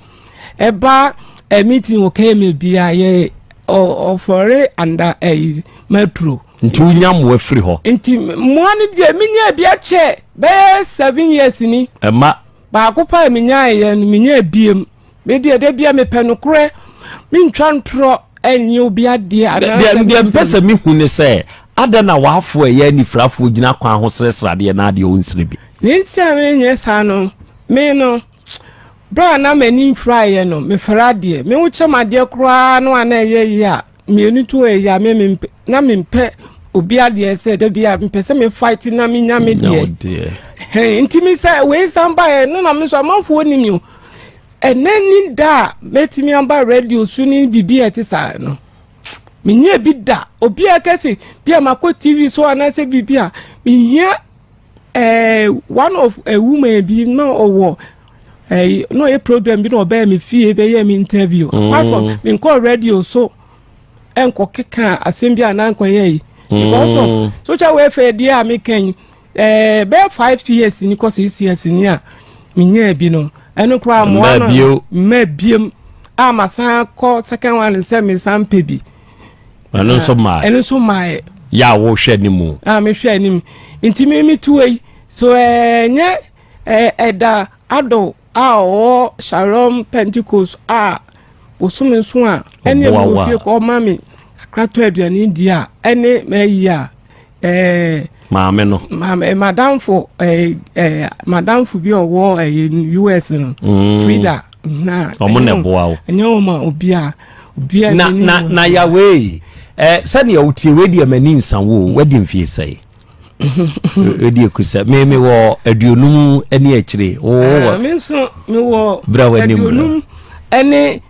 ɛba eh, meeting wɔ KMA bia yɛ ɔfɔre anda ɛyi eh, metro. Nti wonya mmoa firi hɔ. Nti mmoa no deɛ menya bi akyɛ bɛyɛ 7 years ni. Ɛma. Baako pɛ a menyaeɛ no, menyaa biem. Me deɛ, da biara mepɛ nokorɛ. Mentwa ntorɔ nnye obi adeɛ anaasɛ Deɛ mepɛ sɛ mehu ne sɛ, adɛn na w'afoɔ a ɛyɛ anifirafoɔ gyina kwan ho srɛsrɛ adeɛ na adeɛ ɔnsrɛ bi? Deɛ nti a menyɛ saa no, me no, berɛ a na m'ani mfiraeɛ no, mefɛre adeɛ. Me ho kyɛm adeɛ koraa no a na ɛyɛ yie a, mmienu to ɛyɛ a me mempɛ na mempɛ obi adeɛ sɛ da bi a mepɛ sɛ me fight na menya me deɛ nti me sɛ wei san baeɛ no na me nso amanfoɔ nim o ɛnɛ ni da a mɛtumi aba radio so ne biribi a ɛte saa no menyɛ bi da obi a kɛse bi a makɔ TV so anaasɛ biribi a mehia eh, one of a woman bi na ɔwɔ eh, na ɔyɛ program bi na ɔbɛyɛ me fie bɛyɛ me interview. Apart from menkɔ radio so ɛnkɔ keka asɛm bi a na nkɔyɛ yi because of social welfare deɛ a meka yi eh, bɛyɛ 5 years ni kɔ 6 years ni a menyaa bi no ɛno koraa mmoa no mma biem a masan kɔ second one sɛ mesan pɛ bi. Ɛno nso maa. Ɛno nso maa. Yɛ a wohwɛ anim. A mehwɛ anim nti mi mi tu yi so ɛnyɛ ɛda ado a ɔwɔ Shalom Pentecost a bosom nso a ɛne ɛmu wɔ fie kɔ ɔma mi kakra tɔ aduane di a ɛne mɛyi a ɛɛ. Maame no. Maame madamfo ɛɛ ɛɛ madamfo bi a ɔwɔ ɛyɛ US no. Frida. Na ɔmo na ɛboa wo. Ɛnyɛ wɔn a obi a obi a. Na na na yawee ɛ sɛdeɛ wotie wei deɛ m'ani nsa wo wadi mfie sɛe wadi eku sɛ me me wɔ 50 ne akyire wo wɔ. Me nso me wɔ 53. 3.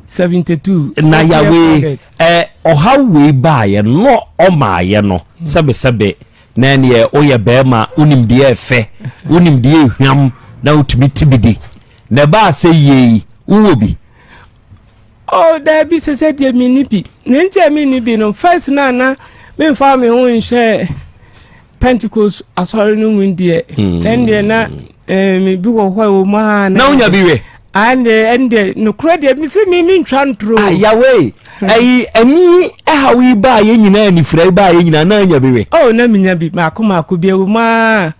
1972. Na yawee ɛ ɔhaw wei baayɛ no ɔmaayɛ no sɛbesɛbe na ɛneɛ woyɛ bɛrima wonim deɛ ɛfɛ wonim deɛ ehwam na wotumi ti bi di na ɛbaa sɛ yie yi wowɔ bi. Oh, daabi sɛ sɛ deɛ menni bi na nti a menni bi no first na na memfa me ho nhyɛ Pentecost asɔre no mu deɛ ɛn deɛ na eh, bi wɔ hɔ a ɛwɔ mu a na wonya bi wɛ ɛnde ɛnde nokorɛ deɛ mesi me mentwa ntoro. Ah, Yahweh ɛyi ɛni ɛhaw yi baa yɛ nyinaa anifira yi baa yɛ nyinaa na anya bi wɛ. Oh, na menya bi maako maako bi ɛwɔ mu a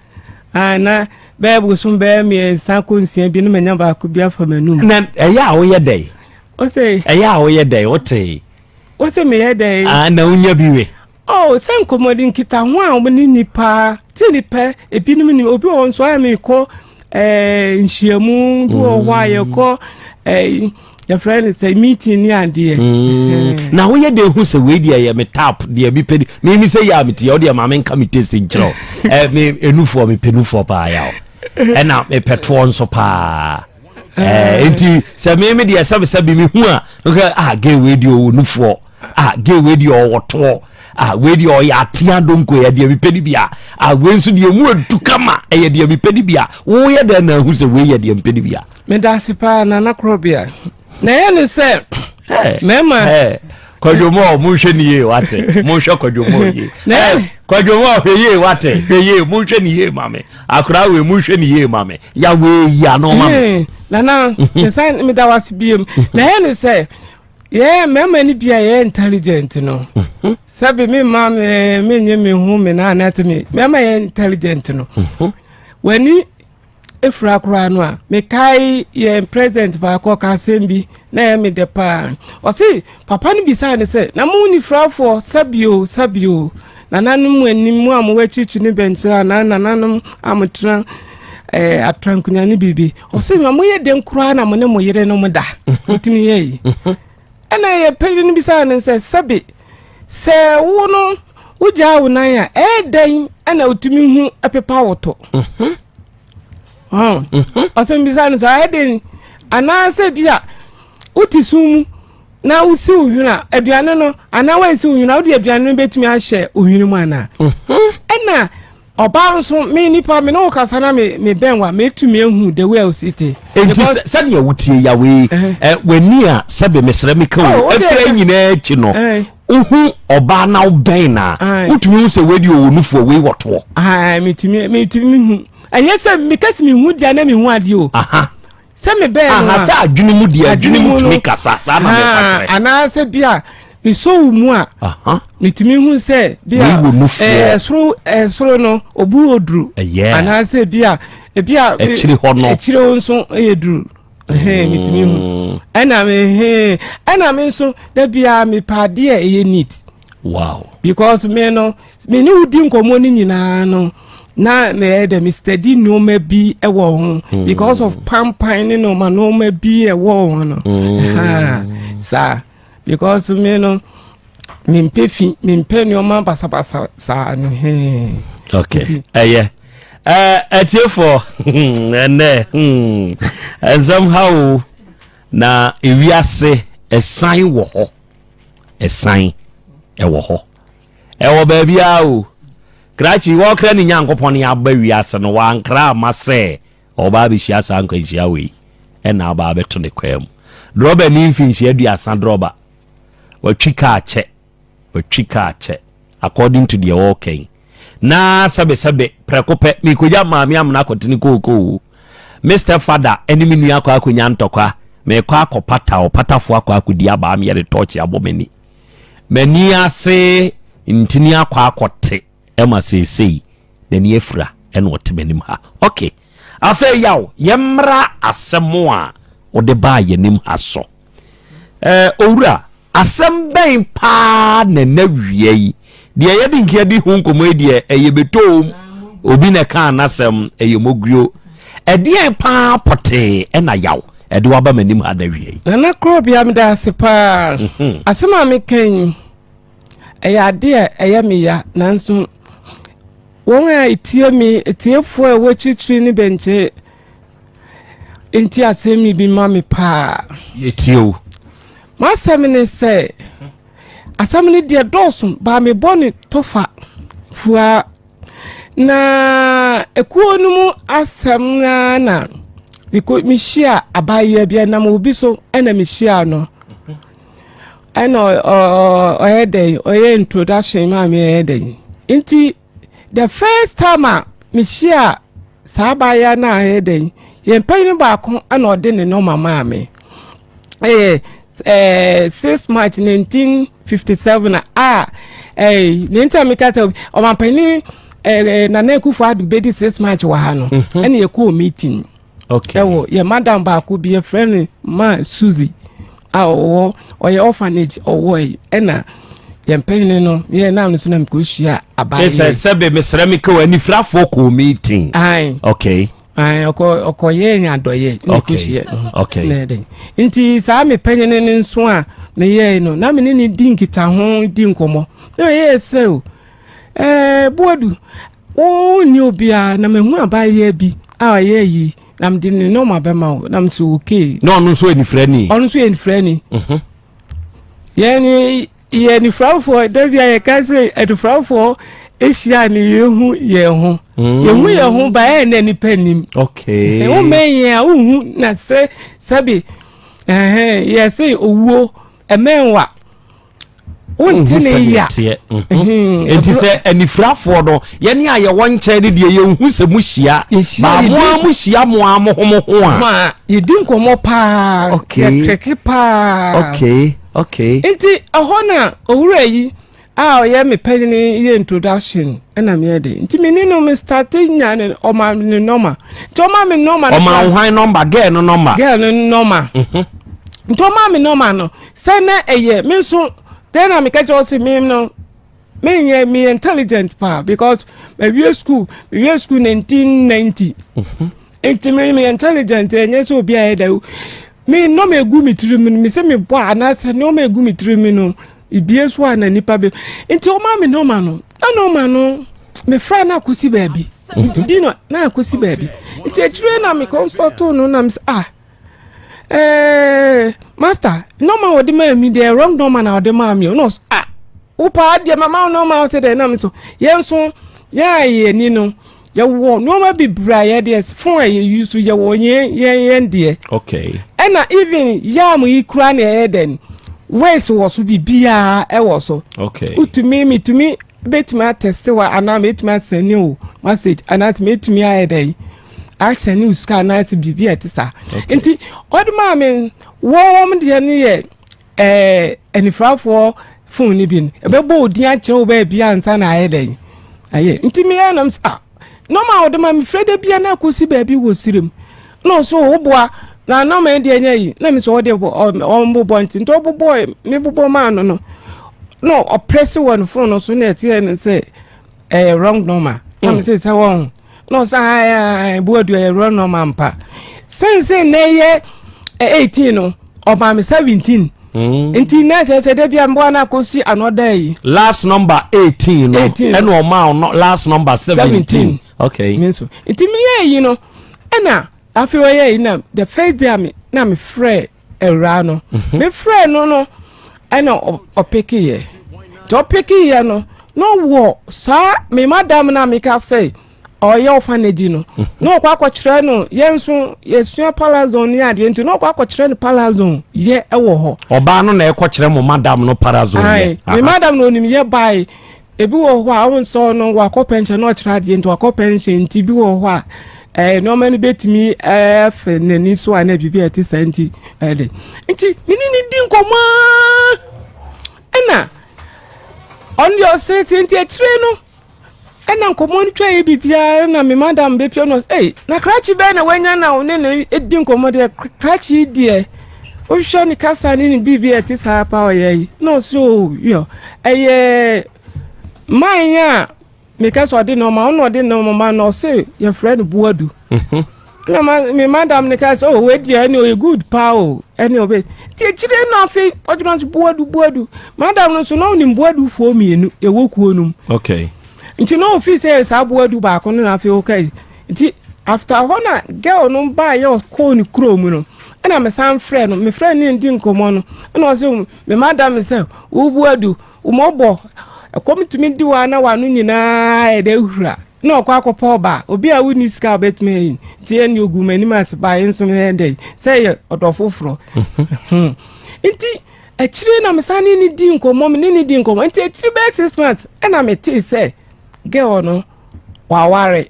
ah, na bɛyɛ bosom bɛyɛ 3 kɔ 6 bi na manya baako bi afa m'anum. Na ɛyɛ a woyɛ dɛn? Ose. Ɛyɛ a woyɛ dɛn? Wote. Wose meyɛ dɛn? Ah, na wonya bi wɛ. Oh, sɛ nkɔmmɔdi nkitaho a wɔn ne nipa te nipa ebinom nim obi wɔ hɔ nso ayɛ mekɔ ɛɛ nhyiamu bi wɔ hɔ a yɛkɔ ɛɛ yɛfrɛ no sɛ meeting ne adeɛ. Na woyɛ de hu sɛ wei deɛ yɛ me tap deɛ bi pɛ me mi sɛ yɛ a mete yɛ wodeɛ ma menka me taste nkyerɛ wo ɛ me enufoɔ mepɛ nufoɔ paa yaw ɛna mepɛ toɔ nso paa ɛɛ nti sɛ me me deɛ sɛbesɛbe mehu a nka ah gay wei deɛ ɔwɔ nufoɔ. Ah, gay wei deɛ ɔwɔ toɔ. Ah, wei deɛ ɔyɛ atea donko ɛyɛ deɛ mepɛ no bi a. Ah, wei nso deɛ mu edu kama ɛyɛ deɛ mepɛ no bi a. Woyɛ dɛn na ahu sɛ wei yɛ deɛ mepɛ no bi a? Meda ase paa Nana Korɔbea. Na ɛyɛ ne sɛ mmarima. Kwadwo mɔ monhwɛ ne yie wate monhwɛ kwadwo mɔ yie kwadwo mɔ hwɛ yie wate hwɛ yie monhwɛ ne yie ma me akora wei monhwɛ ne yie ma me ya wei yi ano ma me. Nana nsan meda wase biem na ɛyɛ ne sɛ yɛ mmarima no bi a yɛ intelligent no mhm. sɛbi me ma me menye me ho me na anate me mmarima yɛ intelligent no mhm. w'ani efura koraa no a mekae yɛn president baako ɔka asɛm bi na ɛyɛ me dɛ paa ɔse papa no bisaa ne sɛ na mo nifurafoɔ sɛbio sɛbio nananom anim mu a mowɔ akyirikyiri ne bɛnkyerɛ anaa nananom a motena eh, atrankonya ne biribi ɔse ma moyɛ den koraa na mo ne mo yere no mo da motumi yɛ yi ɛna yɛ panyin no bisaa no sɛ sɛbe sɛ wo no wogyaa wo nan a ɛyɛ dɛn ɛna wotumi hu ɛpepa wo to ɔsɛ bisa no sɛ ɛyɛ dɛn anaasɛ bi a wote sum mu na wosi wo hwene a aduane no anaa wansi wo hwene a wode aduane no bɛtumi ahyɛ wo hwene mu anaa ɛna Ɔbaa nso, me nipa, me ne wo kasa na me me bɛn wa, metumi ehu the way a osi te. Enti sɛdeɛ wotie yawe yi, eh, w'ani a sɛbe mesrɛ meka o, oh, efirɛ nyinaa akyi no, wohu ɔbaa na wobɛn na wotumi hu sɛ wei deɛ ɔwɔ nufoɔ, wei wɔ toɔ. Metumi metumi hu. Ɛnyɛ sɛ meka sɛ mehu deɛ na mehu adeɛ o. Aha. Sɛ mebɛn no a. Aha, sɛ adwene mu deɛ adwene mu tumi kasa, saa na meka kyerɛ. Anaasɛ bi a mesɔ wo mu a metumi hu sɛ bi a ɛsoro ɛsoro no obu oduru anaasɛ bi a ebi a akyire hɔ no akyire hɔ nso yɛ duru metumi hu mm. ɛna me ɛna me nso da biara mepɛ adeɛ a ɛyɛ neat. Wow. Because me no, me ne wo di nkɔmmɔ no nyinaa no, na meyɛ dɛ me study nneɛma bi wɔ ho hmm. because of pampan ne nneɛma nneɛma bi ɛwɔ ho no. Hmm. Saa because me no, mempɛ fi mempɛ nneɛma basabasa saa no. Okay. Ɛyɛ. Atiefoɔ ɛnɛ hmm, nsɛm ha o na ewiase ɛsan wɔ hɔ. Ɛsan ɛwɔ hɔ. Ɛwɔ baabiara o. Krakye, wɔkra ne Nyankopɔn aba wiase no, wankra amma sɛ ɔba abɛhyia saa nkwanhyia wei ɛna aba abɛto ne kwaa mu. Drɔba ni mfinhyia aduasa drɔba. Watwi kaa kyɛ. Watwi kaa kyɛ. According to deɛ ɔɔka yi. Na sɛbesɛbe, prɛko pɛ, merekɔgya Maame Amena akɔtene kookoo. Me stepfather ne me nua akɔ akɔnya ntɔkwa. Merekɔ akɔpata, ɔpatafoɔ akɔ akɔdi abaa me yɛde tɔɔkye abɔ m'ani. M'ani ase ntini akɔ akɔte ma seesei n'ani afira ɛna ɔte m'anim ha. Ok, afei Yaw, yɛmmra asɛm a wode baa yɛn anim ha so. Eh, owura, Asɛm bɛn paa na ɛnɛ wia yi deɛ yɛde nka di ho nkɔmmɔ yi deɛ ɛyɛ bɛtɔm obi na ɛkaa n'asɛm ɛyɛ moguo ɛdeɛn paa pɔtee ɛna yaw ɛde waba m'anim ha da wia yi. Nana Korobea meda ase paa mhm. asɛm a meka yi ɛyɛ ade a ɛyɛ me ya nanso wɔn a ɛtie me atiefoɔ a ɛwɔ akyirikyiri ne bɛnkyɛ nti asɛm yi bi ma me paa. Yɛtie o. M'asɛm ne sɛ, asɛm no deɛ dɔɔso baa mebɔ ne tofa fua na ekuo no mu asɛm naa na mekɔ mehyia abaayewa bi ɛnam obi so ɛna mehyia no ɛna ɔyɛ dɛn ɔyɛ introduction maa me ɛyɛ dɛn nti the first time a mehyia saa abaayewa no a ɛyɛ dɛn yɛn panyin baako ɛna ɔde ne nɔɔma maa me ɛyɛ ɛɛ 6 March 1957 a ɛɛ ne nti a meka sɛ ɔmanpanyin ɛɛ Nana Akufo Addo bɛdi 6 March wɔ ha no mhm. ɛna yɛkɔɔ meeting ɛwɔ yɛ madam baako bi yɛfrɛ no ma Suzy a ɔwɔ ɔyɛ orphanage ɔwɔ yi ɛna yɛn panyin no yɛn nam no so na mekɔ hyia abaayewa. Sɛ sɛbe mesrɛ me kɛ anifirafoɔ kɔɔ meeting. Ayi. Okay. Ayi ɔkɔ ɔkɔ yɛ nya adɔyɛ na ɛkɔ hyia. Okay. Na ɛdɛ nti saa me panyin no nso a meyɛɛ no na me ne ne di nkitaho di nkɔmɔ na ɔyɛ sɛ o ɛɛ Boadu wonni obiara na mehu abaayewa bi a ɔyɛ yi na mede ne nɔɔma bɛma wo na mesɛ okay. Na ɔno nso yɛ nifirani. Ɔno nso yɛ nifirani. Mhm. Yɛn ni. Yɛ anifurafoɔ, da bi a yɛka sɛ anifurafoɔ ahyia ne yɛhu yɛn ho. Yɛhu yɛn ho ba ɛyɛ na nipa nim. Womɛn yɛn a wohu na sɛ sɛbi yɛse owuo ɛmɛn wa. Wonte ne ya. Nti sɛ anifirafoɔ no yɛne a yɛwɔ nkyɛn no deɛ yɛnhu sɛ mo hyia baa mo a mo hyia mo a mo ho mo ho a. Yɛdi nkɔmmɔ paa. Yɛkreke paa. Okay. Okay. Nti ɛhɔ na owura yi a ɔyɛ me panyin yɛ introduction ɛna meyɛ de nti me ne no me start nya ne ɔma ne nɔma nti ɔma me nɔma no. Ɔma hwan nɔmba? Girl no nɔmba. Girl no nɔma. Nti ɔma me nɔma no sɛ na ɛyɛ me nso dɛn na meka kyerɛ ɔse me no menyɛ meyɛ intelligent paa because mawie school, mewie school 1990. Nti me meyɛ intelligent, ɛnyɛ sɛ obi a yɛ dɛ me nneɛma egu me tirim no, me sɛ mebɔ a anaasɛ nneɛma egu me tirim no ebie so a na nipa bɛ. Nti ɔma me nneɛma no na nneɛma no mefra na akɔsi baabi di no na akɔsi baabi. Nti akyire na me consult no na me sɛ, ah, master, nneɛma a wɔde maa mi deɛ, wrong nneɛma na wɔde maa mi o. Na ɔsɛ, ah, wo paa deɛ mama wo nneɛma a wɔte dɛ. Na me so yɛn nso yɛn a yɛn ani no yɛwɔ nneɛma bebree a yɛde phone a yɛ use, yɛwɔ yɛn deɛ. Ɛna even yam yi kura na ɛyɛ dɛ ways wɔ so, biribiara ɛwɔ so. Wotumi mitumi bɛtumi atest wa anaa mɛtumi asend wo message anaa mɛtumi ayɛ dɛ asend wo sika anaasɛ biribi a ɛte saa. Nti ɔde maa me wɔn deɛ no yɛ anifrafoɔ phone no bi no ɛbɛbɔ odin akyerɛ wo baabi ansa na ayɛ dɛ ayɛ. Nti meyɛ nam sɛ, ah, nɔɔma a wɔde ma me frɛ da bia na akɔsi baabi wɔ sirem na ɔso woboa na nɔɔma yi deɛ nyɛ yi na mi sɛ ɔde ɔmbobɔ. Nti ɔbobɔ me bobɔ maa no no na ɔpress wɔ ne phone no so na ɛteɛ ne sɛ ɛyɛ wrong number. Na mi sɛ wɔn na ɔsɛ ayi buadu ɛyɛ wrong number mpa sɛnsɛn na ɛyɛ 18 no ɔmaa mi 17. Nti na kyerɛ sɛ dabi a mboa na akɔsi anɔda yi. Last number 18 no ɛna ɔmaa no last number 17, okay. Mi nso nti mi yɛ yi no ɛna afei ɔyɛ yi na the first day a mi na mi frɛ awura no, mi frɛ no no ɛna ɔpick yɛ. Nti ɔpick yɛ no na ɔwɔ saa mi madam na mi ka sɛ ɔyɛ orphanage no na ɔkɔ akɔkyerɛ no. Yɛn nso yɛsua palazon ne adeɛ nti na ɔkɔ akɔkyerɛ no palazon yɛ ɛwɔ hɔ. Ɔbaa no na ɛkɔkyerɛ mo madam no palazon yɛ? Me madam na onim yɛ bae. Ebi wɔ hɔ a ɔmo nsɔ no wakɔ pension na ɔkyerɛ adeɛ nti wakɔ pension nti bi wɔ hɔ a nneɛma no betumi ɛɛfɛ n'ani so a na biribi a ɛte saa nti ɛde nti ne ne di nkɔmɔ ɛna ɔno deɛ ɔsere tie. Nti akyire no ɛna nkɔmɔ no twa yɛ biribiara na me madam bɛpia no, ɛy, na krakye bɛɛ na wanya na ne ne di nkɔmɔ deɛ, krakye deɛ wohwɛ ne kasa ne ne biribi a ɛte saa pa ɔyɛ yi. Na ɔsɛ o yɔ ɛyɛ man a meka sɛ ɔde nneɛma ɔno ɔde nneɛma ma na ɔsɛ yɛfrɛ no Buadu. Na ma me madam ne ka sɛ, oh, wei deɛ ɛne ɔyɛ good paa o, ɛne ɔbɛ. Nti akyire no afei ɔgyina so Buadu, Buadu. Madam no nso na ɔnim Buadufoɔ mmienu ɛwɔ kuo no mu. Nti na ofi sɛ saa Buadu baako no na afei ɔka yi. Nti after hɔ na girl no baa yɛ ɔkɔɔ ne kurom no ɛna mesan frɛ no, mefrɛ ne di nkɔmmɔ no ɛna ɔsɛ me madam sɛ wo Buadu wɔbɔ ɛkɔm tumi di wa na wano nyinaa yɛ dɛ hura na ɔkɔ akɔpɔ ɔba obi a wonni sika a ɔbɛtumi ayi. Nti ɛne ogu m'anim ase ba yɛ nso yɛ dɛ sɛ yɛ ɔdɔ foforɔ. Nti akyire na mesan ne ne di nkɔmmɔ, me ne ne di nkɔmmɔ. Nti akyire bɛyɛ 6 months ɛna metee sɛ girl no waware.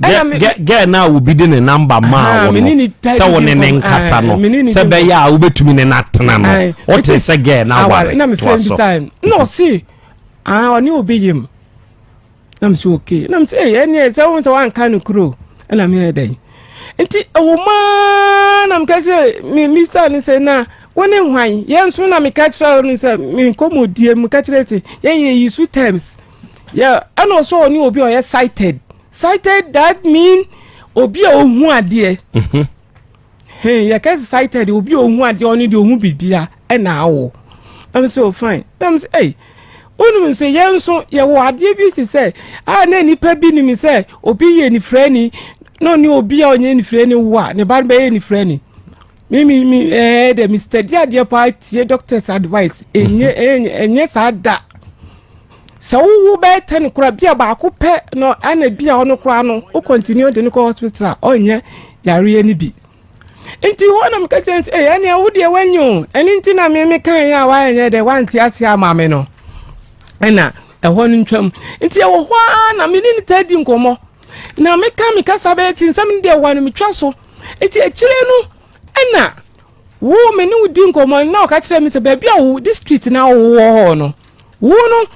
Girl na obi de ne number maa wo no sɛ wo ne ne nkasa no sɛ bɛyɛ a wobɛtumi ne n'atena no, wote sɛ girl na aware. Na mefrɛ bisa na ɔse ɔne obi yim. Na mesɛ okay. Na mesɛ ɛneɛ sɛ wo sɛ woanka no kuro ɛna meyɛ dɛn. Nti ɛwɔ maa na meka kyerɛ mebisa ne sɛ na wo ne hwan? Yɛn nso na meka kyerɛ no sɛ menkɔmmɔdie meka kyerɛ sɛ yɛyɛ yi so terms yɛ. Ɛna ɔsɛ ɔne obi a ɔyɛ sighted. Sighted, that mean obi a ohu adeɛ. Yɛka sɛ sighted, obi a ohu adeɛ, ɔno deɛ ohu bibia ɛna awo. Ɛm sɛ oh, fine. Ɛm sɛ ɛy wonim sɛ yɛn nso yɛwɔ adeɛ bi te sɛ a na nipa bi nim sɛ obi yɛ nifirani na ɔne obi a ɔnyɛ nifirani wo a ne ba no bɛyɛ nifirani. Me me me ɛɛ dɛ me study adeɛ paa, tie doctors advice. Ɛnyɛ ɛnyɛ saa da. Sɛ wowo bɛyɛ 10 koraa bi a, baako pɛ no ɛna bi a ɔno koraa no wo continue de no kɔ hospital a, ɔnyɛ yareɛ no bi. Nti hɔ na meka kyerɛ nti ɛyɛ ɛnea wo deɛ wanyi o. Ɛno nti na me meka yɛ a wayɛ dɛ wante ase ama me no, ɛna ɛhɔ no ntwam. Nti ɛwɔ hɔ ara na me ne ne taa di nkɔmmɔ na meka me kasa bɛyɛ ti nsɛm no deɛ wɔ no metwa so. Nti akyire no ɛna wo me ne wo di nkɔmmɔ na ɔka kyerɛ me sɛ baabi a wo district na wowɔ hɔ no, wo no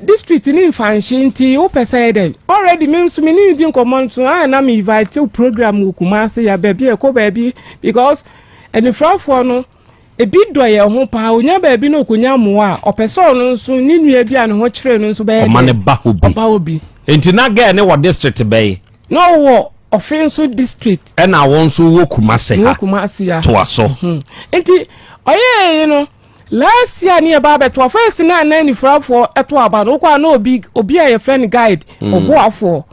district ne mfanhye, nti wopɛ sɛ yɛ dɛ. Already me nso me ne di nkɔmmɔ nso a, na me invite wo program wɔ Kumase ya baabi a ɛkɔ baabi, because anifrafoɔ no ebi dɔ yɛn ho paa. Onya baabi na okonya mmoa a, ɔpɛ sɛ ɔno nso ne nua bi a ne ho kyerɛ no nso bɛyɛ ɔma dɛ ne ba hɔ bi. Ɔba hɔ bi. Nti na girl ne wɔ district bɛyi? Na ɔwɔ Ɔfe nso district. Ɛna wɔn nso wɔ Kumase wɔ ha. Kumase ya. Toa so. Nti ɔyɛ yi no, last year ne yɛba abɛto first na anan nifurafoɔ ɛto aba no, wokɔ a na obi a yɛfrɛ no guide, ɔboafoɔ,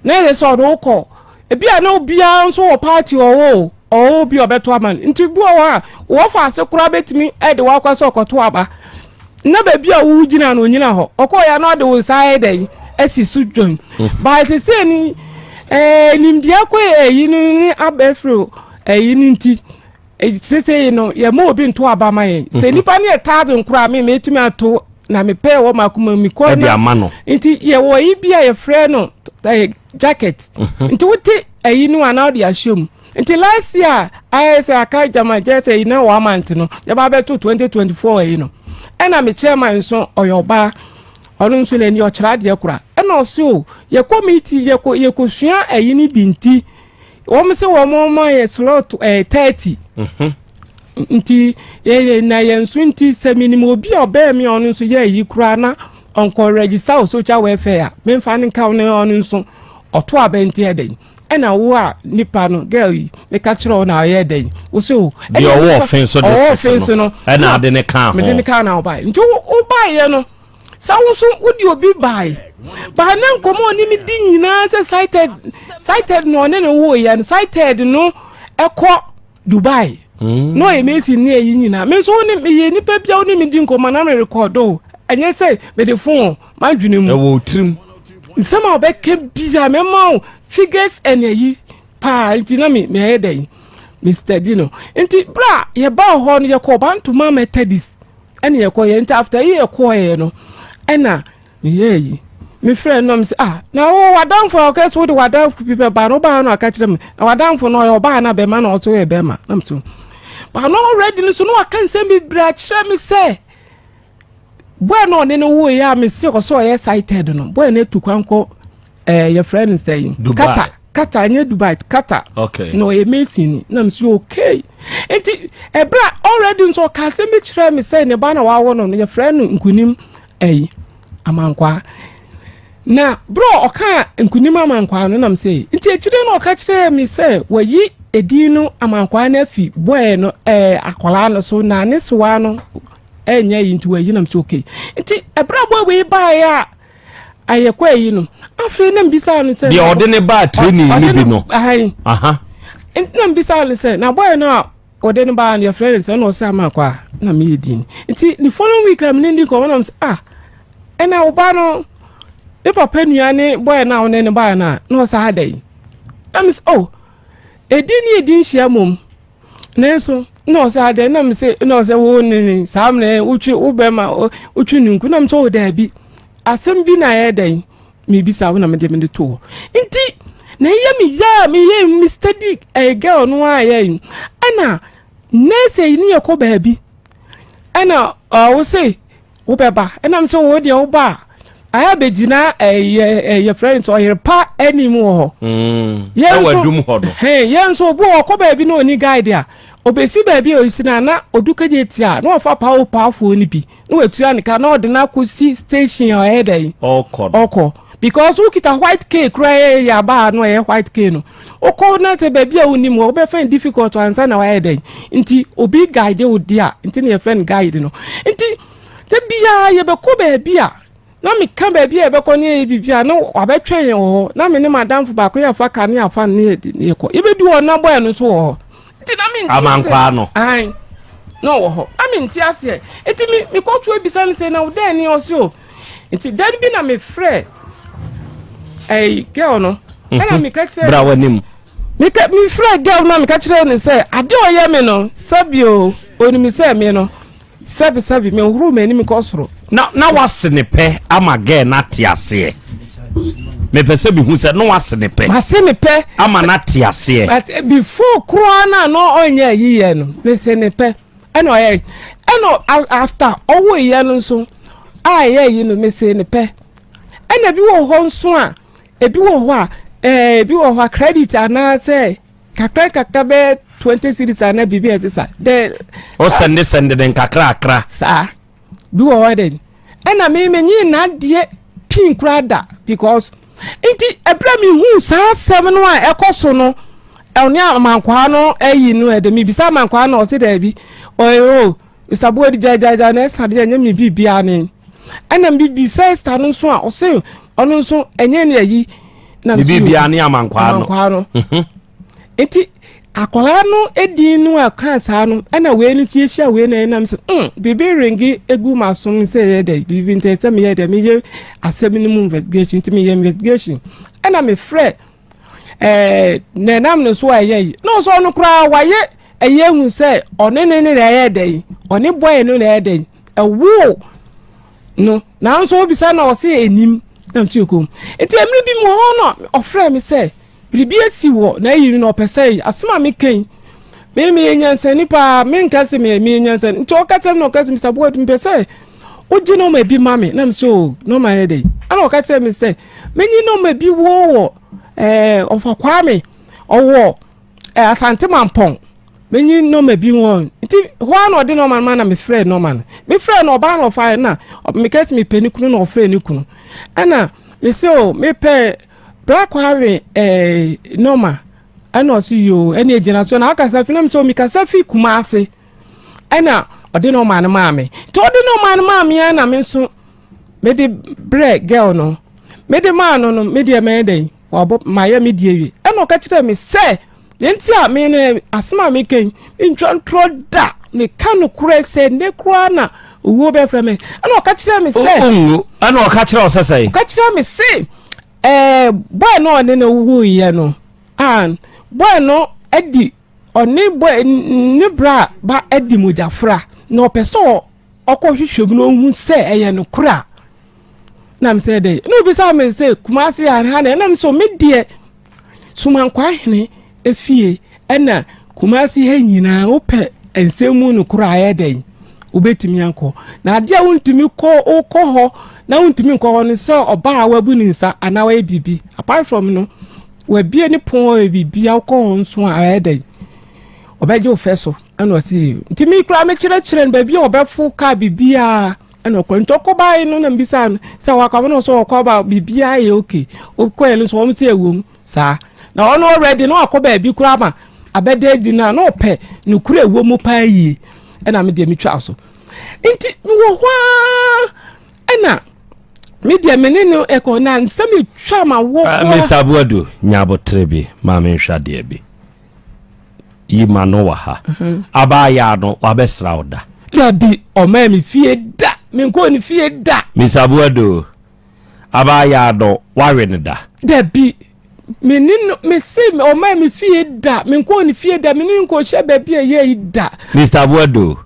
na yɛ sɛ ɔde wokɔ ebi a na obiara nso wɔ party, ɔwɔ o, ɔwɔ obi a ɔbɛto ama no. Nti bi wɔ hɔ a wɔfa ase koraa bɛtumi ɛde wakɔ sɛ ɔkɔto aba na baabi a wogyina no onyina hɔ, ɔkɔɔ ya na ɔde wo nsa ayɛ dɛ asi so dwom. But sɛ ni nimdeɛ kɔ ɛyi no ne abɛfiri ɛyi no, nti sese no yɛma obi nto aba ma yɛn sɛ nipa ne yɛ 1,000 koraa me metumi ato na mepɛ wɔ makoma mi kɔ. Ɛde ama no. Nti yɛwɔ yi bi a yɛfrɛ no jacket, nti wote ɛyi no a na wode ahyɛ mu. Nti last year ayɛ sɛ aka gyama kyerɛ sɛ yi na wɔ amante no yɛba bɛto 2024 ɛyi no, ɛna me chairman nso ɔyɛ ɔbaa, ɔno nso n'ani ɔkyerɛ adeɛ kora, ɛna ɔse o yɛkɔ meeting, yɛkɔ yɛkɔsua ɛyi no bi, nti wɔn sɛ wɔn ma yɛ slot 30. Nti yɛyɛ na yɛn nso, nti sɛ minim obi a ɔbɛn mi a ɔno nso yɛ ayi koraa na ɔnkɔ register wɔ social welfare a, memfa ne nka ne ɔno nso ɔto abɛnten ɛdɛn. Ɛna wo a nipa no, girl yi, meka kyerɛ wo na ɔyɛ dɛn wo so o. Deɛ ɔwɔ ɔfen so ɔwɔ district ɔfen so no. Ɛna ade ne ka ho. Mede ne ka na ɔbae. Nti wobaeɛ no sɛ wo nso wode obi bae baa na nkɔmmɔ a ɔne me di nyinaa sɛ sighted na ɔne ne woeɛ no, sighted no ɛkɔ Dubai na ɔyɛ mason ne ɛyi nyinaa. Me nso wo ne meyɛ nipa bia wo ne me di nkɔmmɔ na merekɔdo o, ɛnyɛ sɛ mede phone madwene mu. Ɛwɔ tirim. Nsɛm a ɔbɛka bia mɛma wo figures ɛne ayi paa. Nti na me mɛyɛ dɛn, me study no. Nti bere a yɛbaa hɔ no, yɛkɔ Bantoma Methodist ɛne yɛkɔ yɛ. Nti after yi yɛkɔɔyɛ no, ɛna meyɛ yi mefrɛ no na mesɛ, ah, na wo wadamfo a ɔka sɛ wode wadamfo bi bɛba no, wobaa no aka kyerɛ me na wadamfo no ɔyɛ ɔbaa na bɛma na ɔso yɛ bɛrima. Na mesɛ ba no already no so na waka nsɛm bebree akyerɛ me sɛ boy no ɔne no woeɛ a mese ɔsɛ ɔyɛ sighted no, boy no atu kwan kɔ yɛfrɛ no sɛ Dubai. Qatar, Qatar, nyɛ Dubai, Qatar. Na ɔyɛ mason ni. Na mesɛ okay. Nti ɛberɛ a already nso ɔka asɛm bi kyerɛ me sɛ ne ba na wawo no, yɛfrɛ no Nkonim ɛyi Amankwaa. Na berɛ a ɔka Nkonim Amankwaa no nam sɛ, nti akyire no ɔka kyerɛɛ me sɛ wayi edin no Amankwaa no afi boy no akwaraa no so na ne soa no ɛnyɛ yi, nti wayi. Nam sɛ okay. Nti ɛberɛ a boy wei baeɛ a ayɛkɔ ayi no, afei na mbisa no sɛ deɛ ɔde ne baa training no bi no. Ahan. Nti na mbisa no sɛ na boy no a ɔde no baa no yɛfrɛ no sɛ, ɛna ɔsɛ Amankwaa a na meyɛ din. Nti the following week a mene di nkɔmmɔ nam sɛ, ah, ɛna wo ba no ne papa nua ne boy no a wone ne baa no a, na ɔsɛ adɛn? Na mesɛ oh, ɛdin ne ɛdi nhyia mmom. Nanso na ɔsɛ adɛn? Na mesɛ na ɔsɛ wo ne saa mmerɛ wotwe wo bɛma wotwe ne nku. Na mesɛ oh, daabi, asɛm bi na ɛyɛ dɛn mebisa wo na mede to hɔ. Nti na ɛyɛ me yɛ a meyɛ me study ɛyɛ girl no a yɛ yi, ɛna nurse yi ne yɛkɔ baabi, ɛna ɔwo se wobɛba, ɛnam sɛ wo deɛ woba a ayɛ bɛgyina ɛyɛ yɛfrɛ no sɛ ɔyere pa anim wɔ hɔ. Yɛn ɛwɔ nso adum hɔ no. Hɛn yɛn nso obi wɔ ɔkɔ baabi na ɔni guide a, obesi baabi a osi na odu kagye ti a na ɔfa pawo paafoɔ no bi na watua ne ka na ɔde no akɔsi station a ɔyɛ dɛn ɔkɔ no. Ɔkɔ, because wokita white cane koraa yɛ yɛ aba a no ɛyɛ white cane no, wokɔ na sɛ baabi a wonim hɔ wobɛfɛn difficult ansa na wayɛ dɛn. Nti obi guide wo de a, nti na yɛfrɛ no guide no. Nti da biara yɛbɛkɔ baabi a na meka baabi a yɛbɛkɔ ne yɛyɛ biribi a na wabɛtwɛn yɛn wɔ hɔ, na me ne madamfo baako yɛfa ka ne yɛafa no ne yɛde ne yɛkɔ. Yɛbɛdu hɔ na boy no nso wɔ hɔ. Nti Nti na mente Amankwaa no. Ae, na ɔwɔ hɔ. Na mente aseɛ. Nti me mekɔto abisa no sɛ na wo dɛn ni ɔse o. Nti dan bi na mefrɛ ɛyi girl no. Ɛna mhm. meka kyerɛ. Bra w'anim. Meka mefrɛ girl no na meka kyerɛ no sɛ adeɛ ɔyɛ me no sɛbi o onim sɛ me no. Sɛbi sɛbi, me nhoro m'anim kɔ soro. Na na wase ne pɛ ama girl no ate aseɛ. Mepɛ sɛ mehu sɛ na wase ne pɛ. Mase ne pɛ. Ama no ate aseɛ. But eh, before koraa na na ɔnyɛ ayi yɛ no, mese ne pɛ. Ɛna ɔyɛ ɛna after ɔwo yɛ no nso a ɛyɛ ayi no mese ne pɛ. Ɛna ebi wɔ hɔ nso a ebi wɔ hɔ a ɛɛ ebi wɔ hɔ a credit anaasɛ Kakra nkakra bɛyɛ 20 series anaa biribi a ɛte saa. Dɛ. O sɛnde sɛnde ne nkakrakra. Saa. Bi wɔ hɔ dɛ. Ɛna me menye n'adeɛ pii koraa da because nti ɛberɛ a mehu saa asɛm no a ɛkɔ so no ɔne amankwaa no ayi no ɛdɛ mebisa amankwaa no ɔse daabi ɔyɛ o Mister Boadi gyaagyaagyaa na Esther deɛ ɛnyɛ me biribiara ne ɛna mebisa Esther no nso a ɔse ɔno nso ɛnyɛ ne ayi na ne biribiara ne amankwaa no amankwaa no mhm. nti akwadaa no edin no a kaa saa no ɛna wei no ti ehyia wei na ɛnam sɛ mm biribi ringi egu ma so no sɛ ɛyɛ dɛ biribi nti ɛsɛ meyɛ dɛ meyɛ asɛm no mu investigation nti meyɛ investigation ɛna mefrɛ ɛɛ na ɛnam no so a ɛyɛ yi na ɔsɔ ɔno koraa wayɛ ɛyɛ ehu sɛ ɔne ne ne na ɛyɛ dɛ yi ɔne bɔyɛ no na ɛyɛ dɛ yi ɛwoo no nanso obisa na ɔse enim na nti okom nti emiri bi mu hɔ na ɔfrɛ mi sɛ biribi esi wɔ na eyi na ɔpɛ sɛ asɛm a meka yi me meyɛ nyansani paa menka sɛ meyɛ meyɛ nyansani nti ɔka kyerɛ me na ɔka sɛ Mr. Boyd mepɛ sɛ wogye nɔɔma bi ma me na me sɛ o nɔɔma yɛ dɛ ɛna ɔka kyerɛ me sɛ menyi nɔɔma bi wɔ wɔ ɛɛ ɔfa Kwame ɔwɔ ɛɛ Asante Mampɔn Menyi nɔma bi hɔ nti hɔ ara na ɔde nɔma no ma na mefrɛ nɔma no mefrɛ no ɔbaa na ɔfaeɛ na meka sɛ mepɛ ne kunu na ɔfrɛ ne kunu ɛna mese o mepɛ bra kwawe ɛɛ nɔma ɛna ɔse yoo ɛne egyina so na akasa fi na mesɛ o mekasa fi Kumase ɛna ɔde nɔma no maa me nti ɔde nɔma no maa me na me nso mede brɛ girl no mede maa no no medeɛ mɛyɛ dɛn wabɔ mayɛ me deɛ wie ɛna ɔka kyerɛ me sɛ Deɛ nti a me no asɛm a meka yi mentwa ntorɔ da meka nokorɛ sɛ nnɛ koraa na owuo bɛfrɛ me ɛna ɔka kyerɛ me sɛ ɔnwu ɛna ɔka kyerɛ wo sɛ sɛn ɔka kyerɛ me se ɛɛ bɔɛ no ɔne no wuiɛ no a bɔɛ no adi ɔne bɔɛ ne bra ba adi mogyafra na ɔpɛ sɛ ɔkɔ hwehwɛ mu na ɔhu sɛ ɛyɛ nokorɛ a na me sɛ dɛ na obisa me sɛ Kumase ha na ɛna me sɛ me deɛ Somankwaa hene efie ɛna Kumasi ha nyinaa wopɛ nsɛm mu no koraa ayɛ dɛn wobɛtumi akɔ na adeɛ a wontumi kɔ wokɔ hɔ na wontumi nkɔ hɔ no sɛ ɔbaa a wabu ne nsa anaa wayɛ biribi apart from no wabie ne pon ɔyɛ biribi a wokɔ hɔ nso a ayɛ dɛn ɔbɛgye wo fɛ so ɛna ɔse nti me koraa mekyerɛkyerɛ no baabi a ɔbɛfo kaa biribiara Ɛna ɔkɔ nti ɔkɔ bae no na mbisa no sɛ wakɔ abɛ na ɔsɛ ɔkɔ aba biribiara yɛ okay ɔkɔɛ no nso wɔn sɛ ɛwom saa na ɔno already na wakɔ baabi koraa ma abɛda adi no a na ɔpɛ nokorɛ ɛwɔ mu paa yie ɛna me deɛ metwa so nti mewɔ hɔ ara ɛna me deɛ me ne no ɛkɔ na sɛ metwa ma wɔ uh, Mr. Abuadu nya abotere bi ma menhwɛ adeɛ bi Yi ma no wɔ ha. Mhm. Abaayaa no wabɛsra wo da. Dabi, ɔmaa me fie da. Menkɔɔ ne fie da. Miss Abuadu, abaayaa no wawe no da. Dabi, me ne no me se ɔmaa me fie da. Menkɔɔ ne fie da. Me ne no nkɔhyɛ baabi a ɛyɛ yi da. Mr. Abuadu,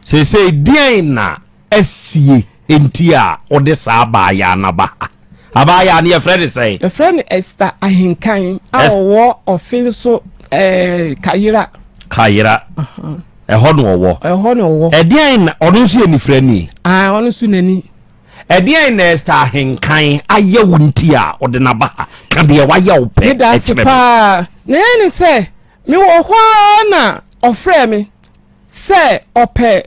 seesei deɛn na asie nti a wode saa abaayaa no aba ha? Abaayaa no yɛfrɛ no sɛn? Yɛfrɛ no Esther Ahenkan a ɔwɔ ɔfe nso ɛɛ Kayera. Kayera. Ɛhɔ na ɔwɔ. Ɛhɔ na ɔwɔ. Ɛdeɛn na ɔno nso yɛ nifirani? Ah, ɔno nso n'ani. Ɛdeɛn na Esther Ahenkan ayɛ wo nti a ɔde no aba ha? Ka deɛ wayɛ wo pɛ Meda ase kyerɛ me. paa. Na ɛyɛ ne sɛ mewɔ hɔ ara na ɔfrɛɛ me Sɛ ɔpɛ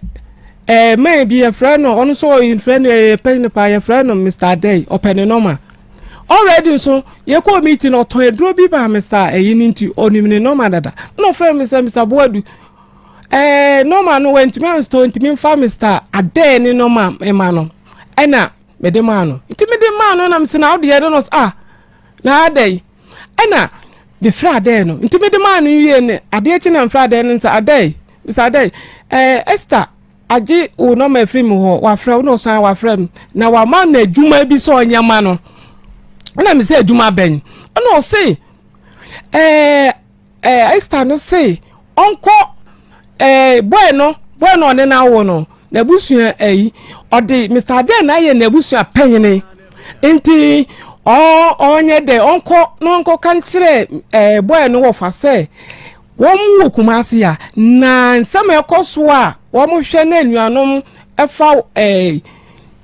ɛɛ man bi yɛfrɛ no ɔno nso yɛfrɛ no ɛyɛ pɛ no paa yɛfrɛ no Mr Adei ɔpɛ ne nɔma already nso yɛkɔɔ meeting no ɔtɔn aduro bi maa Mr ɛyi no nti ɔnim ne nɔma dada na ɔfrɛ me sɛ Mr Boadu ɛɛ nɔma no wantumi anstɔ ntumi mfa Mr Adei ne nɔma ma no ɛna mede maa no nti mede maa no na mesɛ na wodeɛ no no ah na adɛn ɛna. Mefrɛ Adɛɛ no. Nti mede maa no wie no, adeɛ kye na mefrɛ Adɛɛ no sɛ, Adɛɛ, Mister Adɛɛ, ɛɛ Esther agye wo nɔma afiri me hɔ, wafrɛ wo na ɔsan wafrɛ me, na wama no adwuma bi sɛ ɔnyɛ ma no. Ɛna me sɛ adwuma bɛn? Ɛna ɔse, ɛɛ ɛɛ Esther no se ɔnkɔ ɛɛ boy no, boy no ɔne no awo no, n'abusua ɛyi, ɔde Mister Adɛɛ na ayɛ n'abusua panyini. Nti ɔnyɛ dɛ ɔnkɔ na ɔnkɔka nkyerɛ ɛɛ bɔɛ no wɔfa sɛ wɔn wɔ Kumasi a na nsɛm a ɛkɔ so a wɔn hwɛ na anuanom ɛfa ɛɛ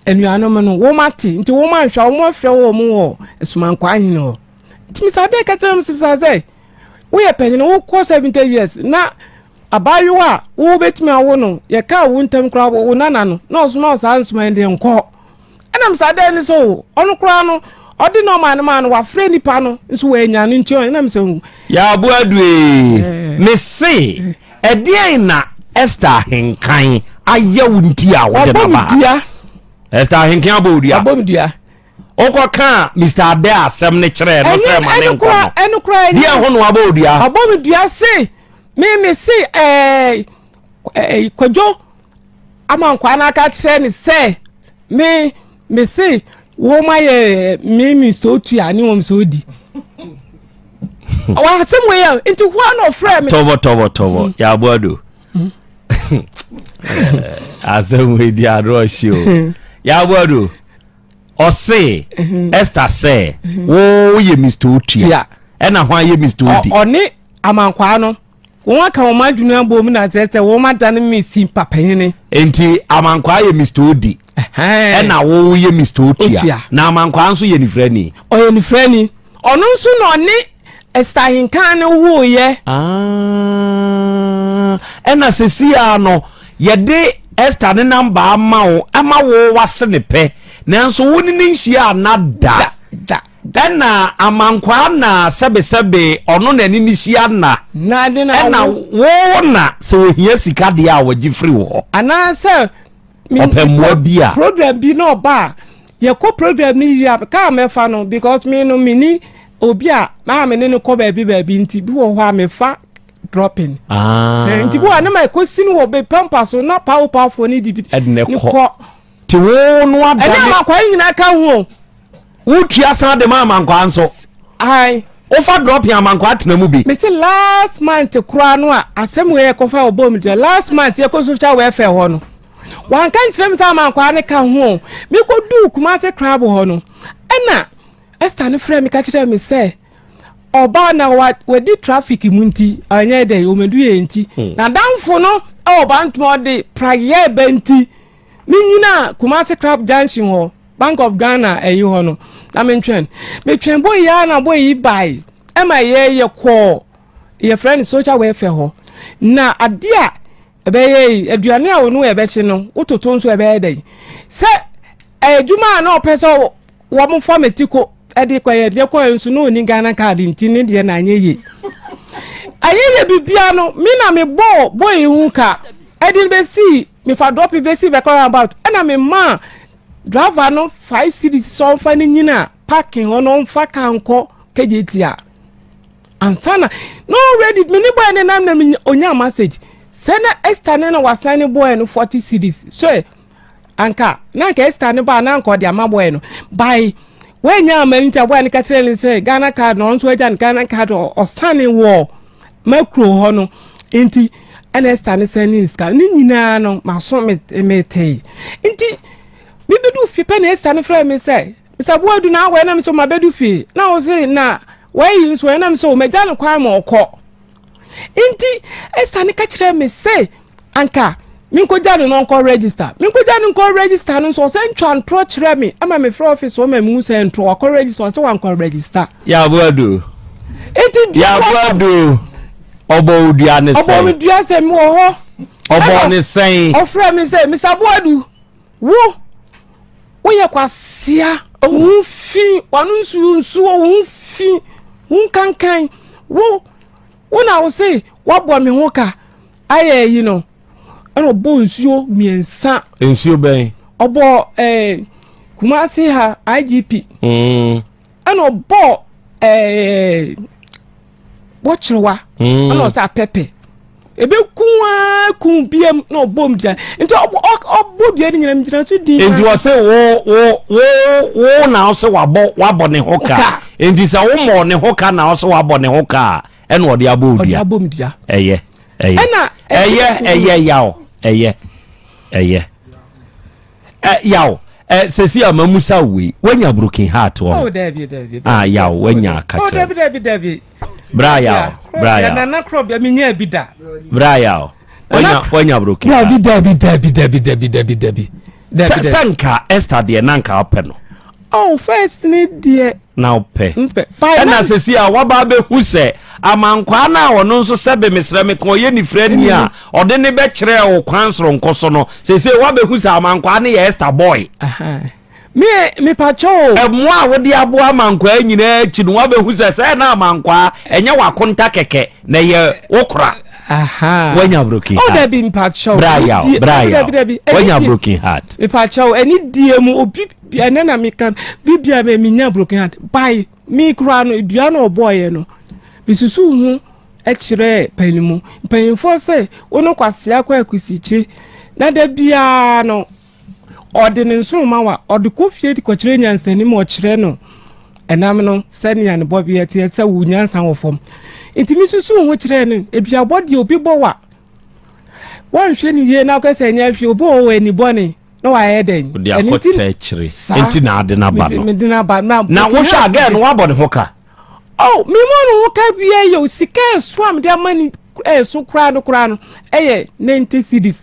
anuanom no wɔn ate nti wɔn anhwɛ a wɔn afrɛ wɔn wɔ Asumankwaa hene hɔ. Nti Mr. Adeh ka kyerɛ Mr. Adeh woyɛ panyin wokɔ 70 years na abaayewa a wobɛtumi awo no yɛka wo ntam koraa wo nana no na ɔsoma wo saa nsoma yi deɛ nkɔ. Ɛna mesɛ adɛn ne sɛ o ɔno koraa no ɔde nɔɔma no maa no wafrɛ nipa no nso wanya no nti ɛna mesɛ o. Yaaboaduee, mese ɛdeɛn na Esther Ahenkan ayɛ wo nti a wode no aba ha? Esther Ahenkan abɔ wo dua? Wabɔ me dua. Wokɔ kaa Mr. Ade asɛm no kyerɛɛ no sɛ ma ne nkɔ no. Deɛ ho na wabɔ wo dua? Wabɔ me dua se me me se ɛɛ Kwadwo ama nkwaa no aka kyerɛ ne sɛ me me se wɔn ayɛ me me sɛ otua ne wɔn sɛ odi asɛm wei a nti hɔ a na ɔfrɛ me. Tɔbɔ tɔbɔ tɔbɔ mm. yɛaboa do mm. asɛm wei di ano ɔhye o yɛaboa do ɔse mm-hmm. Esther sɛ mm-hmm. wo yɛ Mr. Otua ɛna ho ayɛ Mr. Odi ɔne amankwaa no Wɔn aka wɔn adwene abom na kyerɛ sɛ wɔn adane me si papanyini. Enti Amankwaa yɛ Mister Odi. Ɛna wo yɛ Mister Otua. Na Amankwaa nso yɛ nifirani. Ɔyɛ nifirani. Ɔno nso na ɔne Esther Ahenkan no woeɛ. Ah, ɛna sɛsi ara no yɛde Esther ne namba ama wo ama wo wase ne pɛ nanso wo ne ne nhyia ana da. Da. Ɛna amankwaa na sɛbesɛbe ɔno na ɛne no hyia nna. Na ade na Ɛna wo. wo na sɛ ohia sika deɛ a wɔgye firi wo hɔ. Anaasɛ me Ɔpɛ mmoa bi a. program bi na ɔba a, yɛkɔ program no wie a, kaa mɛfa no because me no menni obi a maa me ne no kɔ baabi baabi nti bi wɔ hɔ a mefa dropping. Ah. Eh, nti bi wɔ a na makɔsi no wɔ bɛ pampa so na pawopawofoɔ no de bi Ɛde ne ne kɔ. kɔ. Te wo no adane. Ɛne amankwaa yi nyinaa ka ho o. Wotua san de ma amankwaa nso. Ae. Wofa dropping amankwaa tena mu bi. Mese last month koraa no a asɛm wei yɛkɔfa wɔ bɔɔ mu deɛ last month yɛkɔ social welfare hɔ no wanka nkyerɛ me sɛ amankwaa no ka ho o. Mekɔduu Kumase Krabo hɔ no ɛna Esther no frɛ me ka kyerɛ me sɛ ɔbaa na wadi traffic mu nti anyɛ dɛ ɔmɛdu yɛ nti hmm. na danfo no ɛwɔ bantoma ɔde praeɛ bɛ nti Me nyinaa Kumasi Crab Junction hɔ, Bank of Ghana ɛyi hɔ no, na me ntwɛn. Me twɛn boy yi ara na boy yi bae, ɛma yɛ yɛ kɔɔ yɛfrɛ no social welfare hɔ. Na adeɛ a ɛbɛyɛ yi, aduane a ɔno ɛbɛkye no, wototo nso ɛbɛyɛ dɛn? Sɛ adwuma a na ɔpɛ sɛ wɔn fa me ti ko ɛde kɔ yɛ deɛ kɔɛ nso na ɔni Ghana card nti ne deɛ na anyɛ yie. Ɛyɛ yɛ bibia no, me na me bɔɔ boy yi ho ka ɛde no bɛsii Mefa drop besi bɛkɔ round about ɛna me maa driver no 5 cedis sɛ ɔmfa ne nyina parking hɔ na ɔmfa car nkɔ Kejetia ansa na no already me ne boy ne nam na me onya message sɛ na Esther ne na wasan ne boy no 40 cedis so anka na anka Esther ne ba na anka ɔde ama boy no by wɔanya ama nti a boy no ka kyerɛ ne sɛ Ghana card na ɔno nso agya ne Ghana card ɔsane wɔ Makuro hɔ no nti ɛna Esther ne sɛn ne sika ne nyinaa no maso metee nti mebɛdu fie pɛ na Esther no frɛ me sɛ Mr. Boadu na awɔ ɛnam sɛ mabɛdu fie na wo se na wɔayi nso ɛnam sɛ magya no kwan ma ɔkɔ nti Esther no ka kyerɛ me sɛ Anka menkɔgya no na ɔnkɔ register. Menkɔgya no nkɔ register no nso ɔsɛ ntwa ntorɔ kyerɛ me ama mefrɛ office hɔ ma mehu sɛ ntorɔ wakɔ register ɔsɛ wankɔ register. Yaboadu. Nti dua Yaboadu. Ɔbɔ wo dua ne sɛn? Ɔbɔ me dua sɛ mewɔ hɔ. Ɔbɔ ne sɛn? Ɔfrɛ me sɛ Mr. Boadu wo woyɛ kwasea wo ho fi wano nsuo nsuo wo ho fi wo nkankan wo wo na wo se wabɔ me ho ka Ayɛ ayi no, ɛna ɔbɔ nsuo mmiɛnsa. Nsuo bɛn? Ɔbɔ ɛɛ eh, Kumasi ha IGP. Mm. Ɛna ɔbɔ ɛɛ eh, Bɔkyerewa. Ɛna ɔsɛ apɛpɛ. Ebe kun aa kun biam na ɔbɔ mu dua. Nti ɔbɔ ɔbɔ dua no nyinaa mi gyina so din. Nti ɔsɛ wo wo wo wo na ɔsɛ wabɔ wabɔ ne ho ka. Nti sɛ wo mɔ ne ho ka na ɔsɛ wabɔ ne ho ka a ɛna ɔde abɔ dua. Ɔde abɔ mu dua. Ɛyɛ ɛyɛ. Ɛna ɛyɛ ɛyɛ yaw ɛyɛ ɛyɛ. Ɛ yaw ɛ sɛsi a ma musa wei wanya broken heart wɔ Oh dabi dabi. Ah yaw wanya akakyerɛ. Oh dabi dabi dabi. Bra yaw bra yaw. Nana korɔ bia mi nya bi da. Bra yaw wanya wanya broken heart. Dabi dabi dabi dabi dabi dabi dabi. Sɛ sɛ nka Esther deɛ na nka ɔpɛ no. Oh first ne deɛ. Na ɔpɛ. Mpɛ. Ɛna sɛsi a waba abɛhu sɛ amankwaa no a ɔno nso sɛbe mesrɛ me ka ɔyɛ nifirani a ɔde ne bɛkyerɛɛ wo kwan soronko so no sɛsei wabɛhu sɛ amankwaa no yɛ Esther boy. Me mepakyɛ o. Mmoa a wode aboa amankwaa nyinaa akyi no wabɛhu sɛ sɛ na amankwaa ɛnyɛ w'akonta kɛkɛ na ɛyɛ wo kora. Wanya broken oh, heart. Oh dabi mepakyɛ o. Bra yaw bra yaw. Wanya broken heart. Mepakyɛ o ɛni die mu obi ɛnɛ na meka bibia mɛ menya broken heart by me koraa no dua na ɔbɔɔyɛ no mesusu ho kyerɛɛ panin mu mpanyinfoɔ sɛ wo no kwasea kɔ akusikye na da biara no ɔde ne nsoroma wa ɔde kɔ fie de kɔkyerɛ nyansani ma ɔkyerɛ no ɛnam no sɛnea ne bɔbeɛ teɛ sɛ wo nyansa wɔ fam nti mesusu ho kyerɛɛ no aduabɔ deɛ obi bɔ wa wɔnhwɛ ne yie na wokɛ sɛ ɛnyɛ hwee obi wɔ wɔ ani bɔne na wayɛ dɛn wode akɔtɛ akyire nti na ade no aba no mede no aba na na wohwɛ a gɛɛ no woabɔ ne ho ka oh memmɔ ne ho ka bia yɛ sika ɛso a mede ama ne ɛso koraa no koraa no ɛyɛ 90 cedis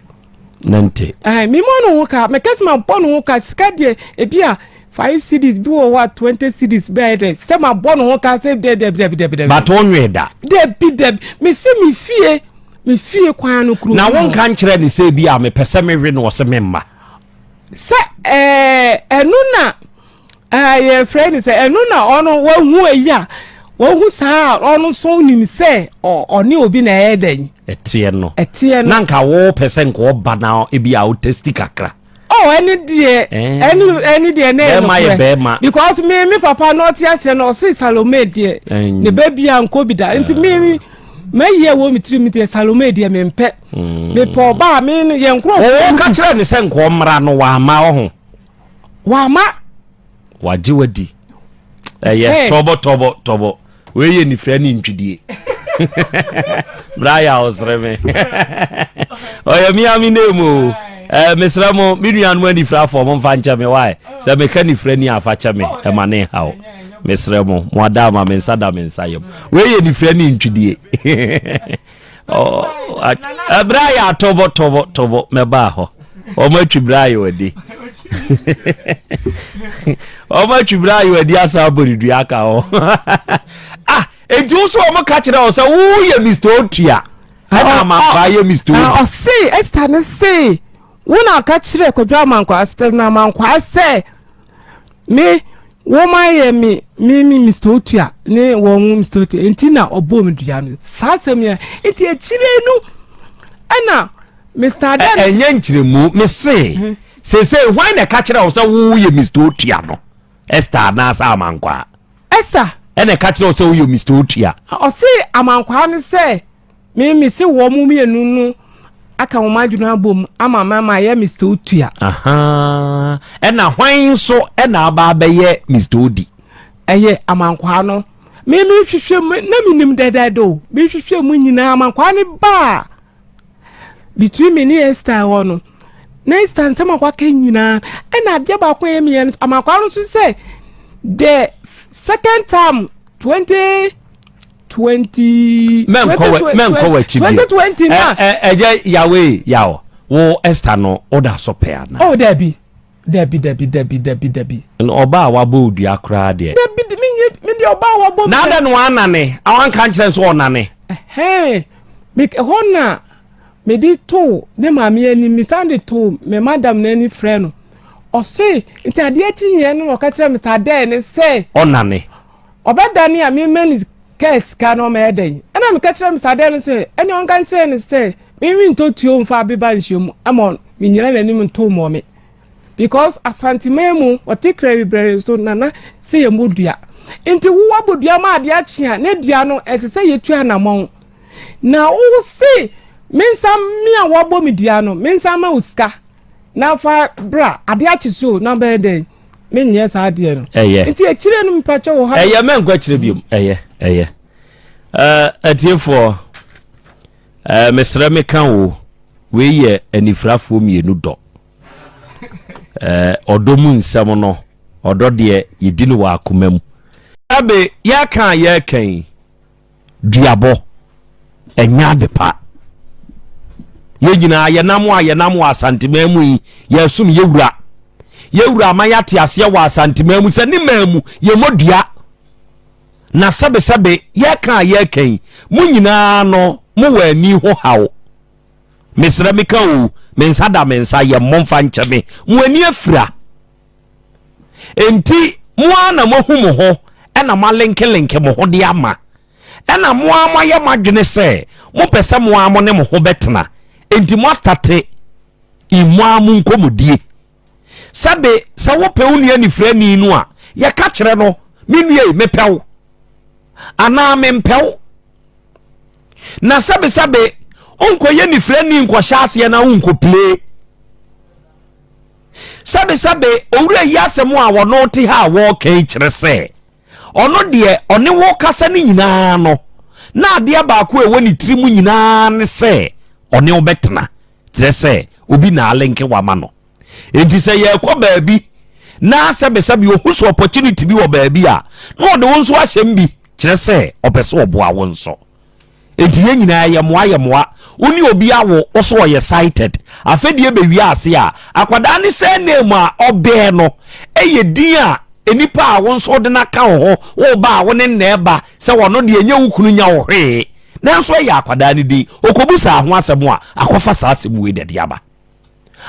90 ɛɛ memmɔ ne ho ka mɛka sɛ mabɔ ne ho ka sika deɛ ebi a 5 cedis bi wɔ hɔ a 20 cedis bɛyɛ dɛ sɛ mabɔ ne ho ka sɛ dɛ dɛ dɛ dɛ dɛ but wonwee da dɛbi dɛbi mesi me fie Me fie kwan no kuro. Na wonka nkyerɛ ne sɛ bi a mepɛ sɛ mewe no ɔsɛ memma. Sɛ ɛɛ ɛno na ɛɛ yɛfrɛ ne sɛ ɛno na ɔno wahu ayi a wahu saa a ɔno nso nim sɛ ɔne obi na ɛyɛ dɛn. Ɛteɛ no. Ɛteɛ no. Na nka wo pɛ sɛ nka ɔba na ebi a wo testi kakra. Oh, ɛne deɛ eh. ɛne ɛne deɛ ne yɛ nokorɛ because me me papa na ɔte aseɛ na ɔse Salome deɛ ne ba bi a nkɔ bi da nti me mayi ɛwɔ me tirim deɛ Salome deɛ mempɛ mm. mepɛ ɔbaa me no yɛn nkorɔfoɔ. Wɔn ka kyerɛ ne sɛ nkɔ mmra no wama ɔho. Wama. Wagye wadi. Ɛyɛ tɔbɔ tɔbɔ tɔbɔ. Wei yɛ nifira ne ntwidie. Bra yɛ awosere me. Ɔyɛ me ame name o. Eh, mesrɛ mo, me nuanom anifirafoɔ mo mfa nkyɛ me wae. Sɛ meka nifira ni afa kyɛ me, ɛma ne haw. Mesrɛ mo, mo ada ama me nsa da me nsa yam. Wei yɛ nifira ne ntwidie. Ɛberɛ ayɛ atɔbɔ tɔbɔ tɔbɔ mɛbaa hɔ. Wɔn atwi berɛ ayɛ wadi. Wɔn atwi berɛ ayɛ wadi asa abɔ ne dua aka hɔ. Ah, enti wo so wɔn ka kyerɛ wo sɛ woyɛ Mr. Otua. Ɛna Amankwaa yɛ Mr. Odi. Ɔse Esther ne se wo na ɔka kyerɛ Kwadwo Amankwaa Stephen Amankwaa sɛ Me, wɔn ayɛ me, me me Mister Otua ne wɔn Mister Otua, nti na ɔbɔɔ me dua no. Saa asɛm yɛ, nti akyire no, ɛna Mister Adan. Ɛnyɛ nkyerɛmu, me se, mhm. seesei hwan na ɛka kyerɛ wo sɛ woyɛ Mister Otua no? Esther anaasɛ Amankwaa? Esther. Ɛna ɛka kyerɛ wo sɛ woyɛ Mister Otua? Ɔse Amankwaa no sɛ. Me me se wɔn mmienu no aka wɔn adwene abom ama ma ma yɛ Mr. Otua. Ahaa, ɛna hwan nso ɛna aba abɛyɛ Mr. Odi? Ɛyɛ amankwaa no. Me me hwehwɛ mu na me nim dɛdɛɛdɛ o. Me hwehwɛ mu nyinaa amankwaa no baa between me ne Esther hɔ no. Na Esther nsɛm a waka nyinaa ɛna adeɛ baako a ɛyɛ me yɛ no amankwaa no nso sɛ the second time 20 20 mɛnkɔ w'akyi bio 2020 na ɛyɛ yawe yaw wo Esther no woda so pɛ ana. Oh dabi dabi dabi dabi dabi dabi. Ɔbaa a wabɔ odua koraa deɛ. Dabi mi nye mi deɛ ɔbaa a wabɔ. Na adɛ no anane awanka nkyerɛ nso ɔnane. Ɛhɛn mi ɛhɔ na mi de to ne maame anim mi san de to me madam n'ani frɛ no ɔse nti adeɛ kyi yɛn no ɔka kyerɛ mi sɛ adɛ ne sɛ. Ɔnane. Ɔbɛdane a memma no kaa sika na ɔmɛyɛ dɛn? Ɛna meka kyerɛ me sadɛ no sɛ ɛne ɔnka nkyerɛ no sɛ menwe ntɔ tuo mfa abeba nsuo mu ɛma menyina n'anim nto mmɔ me because Asanteman mu ɔte krɛwi brɛwi so nana sɛ yɛ mmɔ dua. Nti wo wabɔ dua ma adeɛ akye a, ne dua no ɛte sɛ yɛtu anamɔn. Na wo se me nsa me a wɔabɔ me dua no, me nsa ma wo sika na fa bra, adeɛ akye so na bɛyɛ dɛn? Menyɛ saa adeɛ no. Ɛyɛ. Nti akyire no mepakyɛ wɔ ha. Ɛyɛ mɛnkɔ akyire biom. Ɛyɛ, ɛyɛ. Ɛɛ atiefoɔ, ɛɛ mesrɛ meka o, wei yɛ anifirafoɔ mmienu dɔ. Ɛɛ ɔdɔ mu nsɛm no, ɔdɔ deɛ yɛdi no wɔ akoma mu. Abe yɛka a yɛreka yi, duabɔ, ɛnyɛ ade pa. Yɛn nyinaa yɛnam a yɛnam wɔ Asanteman mu yi, yɛresom yɛwura. Yɛwura ama yɛate aseɛ wɔ Asanteman mu sɛ ne man mu yɛmmɔ dua. Na sɛbesɛbe yɛreka a yɛreka yi, mo nyinaa no mowɔ ani ho haw. Mesrɛ meka o, me nsa da me nsa yam, momfa nkyɛ me. Mo ani afira. Enti mo ara na moahu mo ho na moalenkelenke mo ho de ama, ɛna mo ara moayɛ mo adwene sɛ mopɛ sɛ mo ara mo ne mo ho bɛtena, enti moastate mo ara mo nkɔmmɔdie. Sɛbe sɛ wopɛ wo nua nifirani no a, yɛka kyerɛ no, me nua yi, mepɛ wo anaa mempɛ wo. Na sɛbesɛbe wonkɔyɛ nifirani nkɔhyɛ aseɛ na wonkɔplee. Sɛbesɛbe, owura yi asɛm a ɔno te ha a wɔreka yi kyerɛ sɛ, ɔno deɛ ɔne wo kasa no nyinaa no, na adeɛ baako a ɛwɔ ne tiri mu nyinaa ne sɛ ɔne wo bɛtena, kyerɛ sɛ obi na alenke wama no. Enti sɛ yɛrekɔ baabi na sɛbesɛbe ohu so opportunity bi wɔ baabi a, na ɔde wo nso ahyɛm bi, kyerɛ sɛ ɔpɛ sɛ ɔboa wo nso. Enti yɛn nyinaa yɛ mmoa yɛ mmoa. Wo ne obi awo, wo so ɔyɛ sighted. Afɛdie bɛwie ase a, akwadaa ne surname a ɔbɛɛ no yɛ din a nnipa a wo nso wode no aka wo ho, wo ba a wo ne no ɛba sɛ ɔno deɛ nyɛ wo kunu nya wo hwee. Nanso ɛyɛ akwadaa no din. Ɔkɔbusaa ho asɛm a, akɔfa saa asɛm wei na ɛde aba.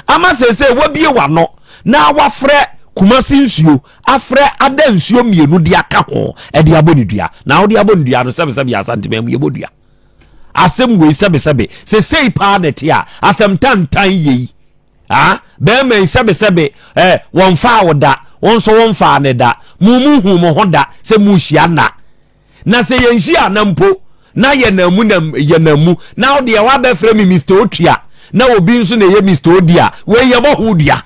Ama seesei wabue w'ano na wafrɛ Kumasi nsuo, afrɛ ada nsuo mmienu de aka ho de abɔ ne dua. Na wode abɔ ne dua no sɛbesɛbe yɛ Asanteman mu yɛbɔ dua. Asɛm wei sɛbesɛbe sesei paa na ɛte a asɛm tantan yei. Ah, bɛrima yi sɛbesɛbe eh, wɔmfaa wo da, wo nso womfaa ne da. Mo mu hu mo ho da sɛ morehyia nna. Na sɛ yɛnhyia na mpo na yɛnam mu na yɛnam mu na wo deɛ woabɛfrɛ me Mister Otua na obi nso na ɛyɛ Mister Odi a, wei yɛbɔ ho dua.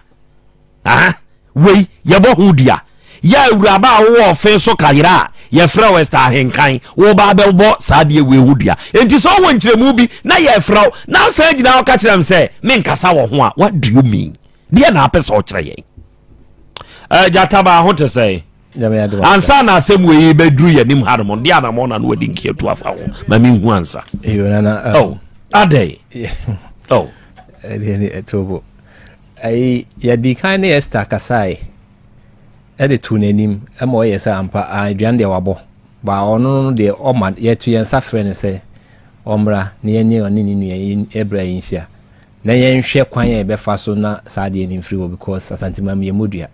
Aha, wei yɛbɔ ho dua. Yɛ awuraba a wowɔ ɔfe so kayera a yɛfrɛ wo Esther Ahenkan, woba abɛbɔ saa adeɛ wei ho dua. Enti sɛ wowɔ nkyerɛmu bi na yɛfrɛ wo na wosan gyina hɔ ka kyerɛ me sɛ menkasa wɔ ho a, what do you mean? Deɛ na apɛ sɛ ɔkyerɛ yɛn? Eh, gyata baa ho te sɛn? Ansa na asɛm wei yi bɛduru yɛn anim hanom, deɛ anamɔ na no wadi nkeɛ tu afa ho ma menhu ansa. Um, oh, adɛn? Oh. Ayi, yɛdi kan ne Esther kasae ɛde too n'anim ma ɔyɛ sɛ ampa aduane deɛ wabɔ ba ɔno no deɛ ɔma yɛto yɛn nsa frɛ no sɛ ɔmmra na yɛne ɔne ne nua yi ɛbrɛ yi nhyia na yɛnhwɛ kwan a yɛbɛfa so na saa adeɛ no mfiri hɔ because Asanteman mu yɛmmɔ dua.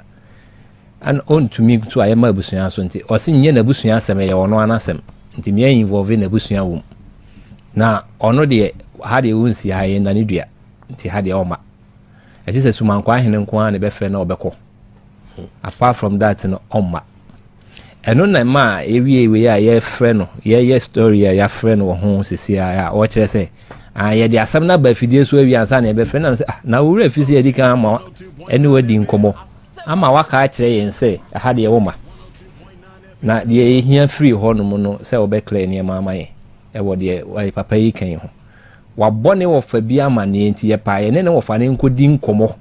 Ɛna ɔntumi nso a yɛma abusua so nti ɔse nyɛ n'abusua asɛm ɛyɛ ɔno ara n'asɛm nti meɛ involve n'abusua wɔ mu na ɔno deɛ ha deɛ ɔnsi ha yɛn nane dua nti ha deɛ ɔma ɛte sɛ sumankwaa ahene nko ara na ɛbɛfrɛ na ɔbɛkɔ apart from that no ɔmma Ɛno na ɛmaa yɛwiee wei a yɛfrɛ no, yɛyɛ story a yɛafrɛ no wɔ ho sisi a, a ɔkyerɛ sɛ, ah, yɛde asɛm no aba afidie so awie ansa na yɛbɛfrɛ no sɛ, ah, na wo werɛ fi sɛ yɛdi kan ama ɛne wadi nkɔmmɔ ama waka akyerɛ yɛn sɛ ɛha deɛ wo ma na deɛ yɛhia firi hɔ nom no sɛ wobɛklɛ nneɛma ama yɛn ɛwɔ deɛ papa yi kan ho. Wabɔ ne wɔfa bi amanneɛ nti yɛpaa yɛne ne wɔfa no nkɔdi nkɔmmɔ.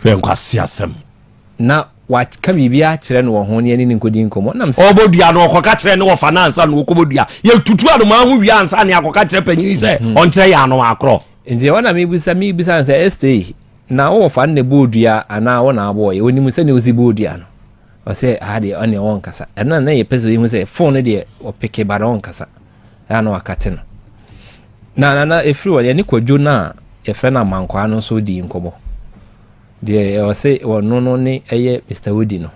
Hwɛ nkwasi asɛm. Na waka biribi akyerɛ no wɔ ho ne yɛne no nkɔdi nkɔmmɔ. Nam sɛ. Ɔrebɔ dua no, ɔkɔka kyerɛ ne wɔfa no ansa na ɔkɔbɔ dua. Yɛtutu anomaa ho wie ansa na yɛakɔka kyerɛ panyin sɛ mhm. ɔnkyerɛ yɛn anomaa korɔ. Nti ɛhɔ na mebisa mebisa no sɛ Esther yi, na wo wɔfa no na ɛbɔɔ dua anaa wo na abɔɔ yɛ? Ɔnim sɛnea ɔsi bɔɔ dua no. Ɔsɛ aha deɛ ɔne ɔnkasa. Ɛno na na yɛpɛ sɛ yɛhu sɛ fon no deɛ ɔpeke ba na ɔnkasa. Ɛa na wakate no. Na na na ɛfiri hɔ yɛne Kwadwo no a yɛfrɛ no Amankwaa no nso dii nkɔmmɔ. Deɛ ɔse ɔno no ne ɛyɛ Mister Odi no.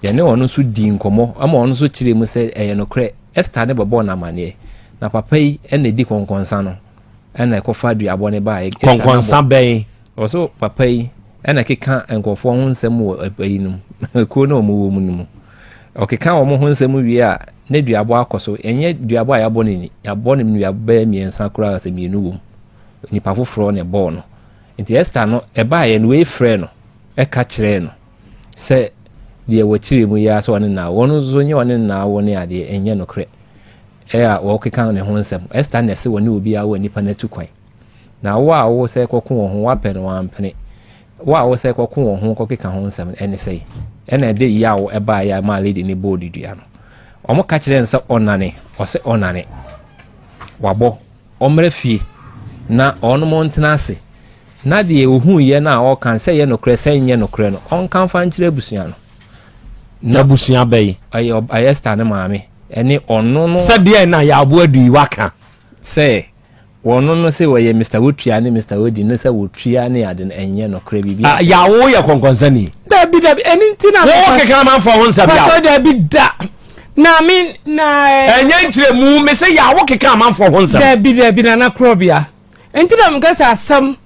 Yɛne ɔno nso dii nkɔmmɔ ma ɔno nso kyerɛɛ mu sɛ ɛyɛ nokorɛ, Esther ne bɛbɔɔ no amaneɛ. Na papa yi na ɛdi kɔnkɔnsa no na ɛkɔfa duabɔ no baeɛ. Esther no abɔ. Kɔnkɔnsa bɛn? Ɔse papa yi na ɛkeka nkurɔfoɔ ho nsɛm wɔ ayi no mu, kuo no a wɔwɔ mu no mu. Ɔkeka wɔn ho nsɛm wie a, na duabɔ akɔ so. Ɛnyɛ duabɔ a yɛabɔ no ni, yɛabɔ no nnuaba bɛyɛ mmiɛnsa koraa sɛ mmienu wom. Nipa foforɔ na ɛbɔɔ no. Nti Esther no, ɛbaeɛ no, wei frɛɛ no ka kyerɛɛ no sɛ deɛ wɔkyerɛ mu yi ara sɛ ɔne no awo. Ɔno nso nyɛ ɔne no na awo ne adeɛ, ɛnyɛ nokorɛ. Ɛ a wɔkeka ne ho nsɛm. Esther na ɛse wɔne obi awo a nipa no atu kwan. Na wo a wo sɛ kɔko wɔn ho, woapɛ no wampene. Wo a wo sɛ kɔko wɔn ho kɔkeka ho nsɛm no, ɛne sɛi. Ɛna ɛde yaw ɛbaeɛ a ɛmaa lady no bɔɔ ne dua no. Wɔn ka kyerɛɛ no sɛ ɔnane, ɔse ɔnane. Wabɔ, ɔmmra fie na wɔnom ntena ase. Na deɛ ɔhuiɛ no a ɔreka no, sɛ ɛyɛ nokorɛ sɛ ɛnyɛ nokorɛ no, ɔnka mfa nkyerɛ abusua no. Na abusua bɛn? Ɛyɛ Esther ne maame ɛne ɔno no. Sɛ deɛn na Yaw Boadu yi waka? Sɛ Wɔno no se wɔyɛ Mister Wotua ne Mister Wodi no sɛ wotua ne ade no ɛnyɛ nokorɛ biribi Ah, Yaw wo yɛ kɔnkɔnsani. Dabi dabi ɛno nti na. Wo keka amanfoɔ ho nsɛm Yaw. Pastor dabi da na me na. Ɛnyɛ nkyerɛmu me se Yaw wo keka amanfoɔ ho nsɛm. Dabi dabi Nana Korɔbea nti na meka sɛ asɛm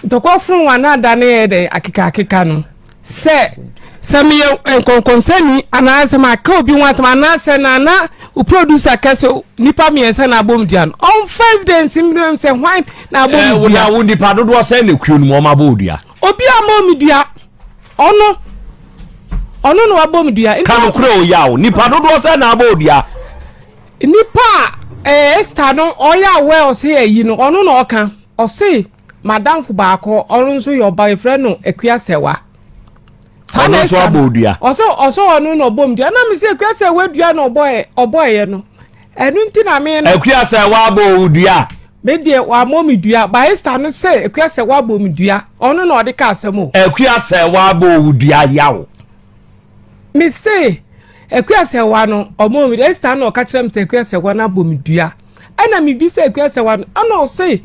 Ntɔkwa funu wɔn anaa da no yɛ dɛ akekaakeka no sɛ sɛ meyɛ nkɔnkɔnsani anaasɛ maka obi ho asɛm anaasɛ nana wo producer kɛ sɛ nipa mmiɛnsa na abom dua no ɔmfa evidence mmerɛ sɛ hwan na abom dua. Na wo nipa dodoɔ sɛn na kuo no mu ɔma abɔ dua. Obi a mɔ me dua ɔno ɔno na wabɔ me dua. Ka no korɛ o yaw nipa dodoɔ sɛn na abɔ dua. Nipa a ɛɛ star no ɔyɛ awɛ ɔsɛ ayi no ɔno na ɔka. Ɔse m'adamfo baako ɔno nso yɛ ɔba yɛfrɛ no Akua Sɛwa. Saa na nso abɔ odua. Ɔse ɔse ɔno na ɔbɔ mu dua na mese Akua Sɛwa dua na ɔbɔ ɔbɔɛyɛ no ɛno nti na me no. Akua Sɛwa abɔ wo dua. Me deɛ wamɔ me dua ba Esther no sɛ Akua Sɛwa abɔ me dua ɔno na ɔde ka asɛm o. Akua Sɛwa abɔ wo dua yaw. Me se Akua Sɛwa no ɔmɔ me dua Esther na ɔka kyerɛ me sɛ Akua Sɛwa no abɔ me dua. Ɛna mebisa Akua sɛ wano, ɛna ɔse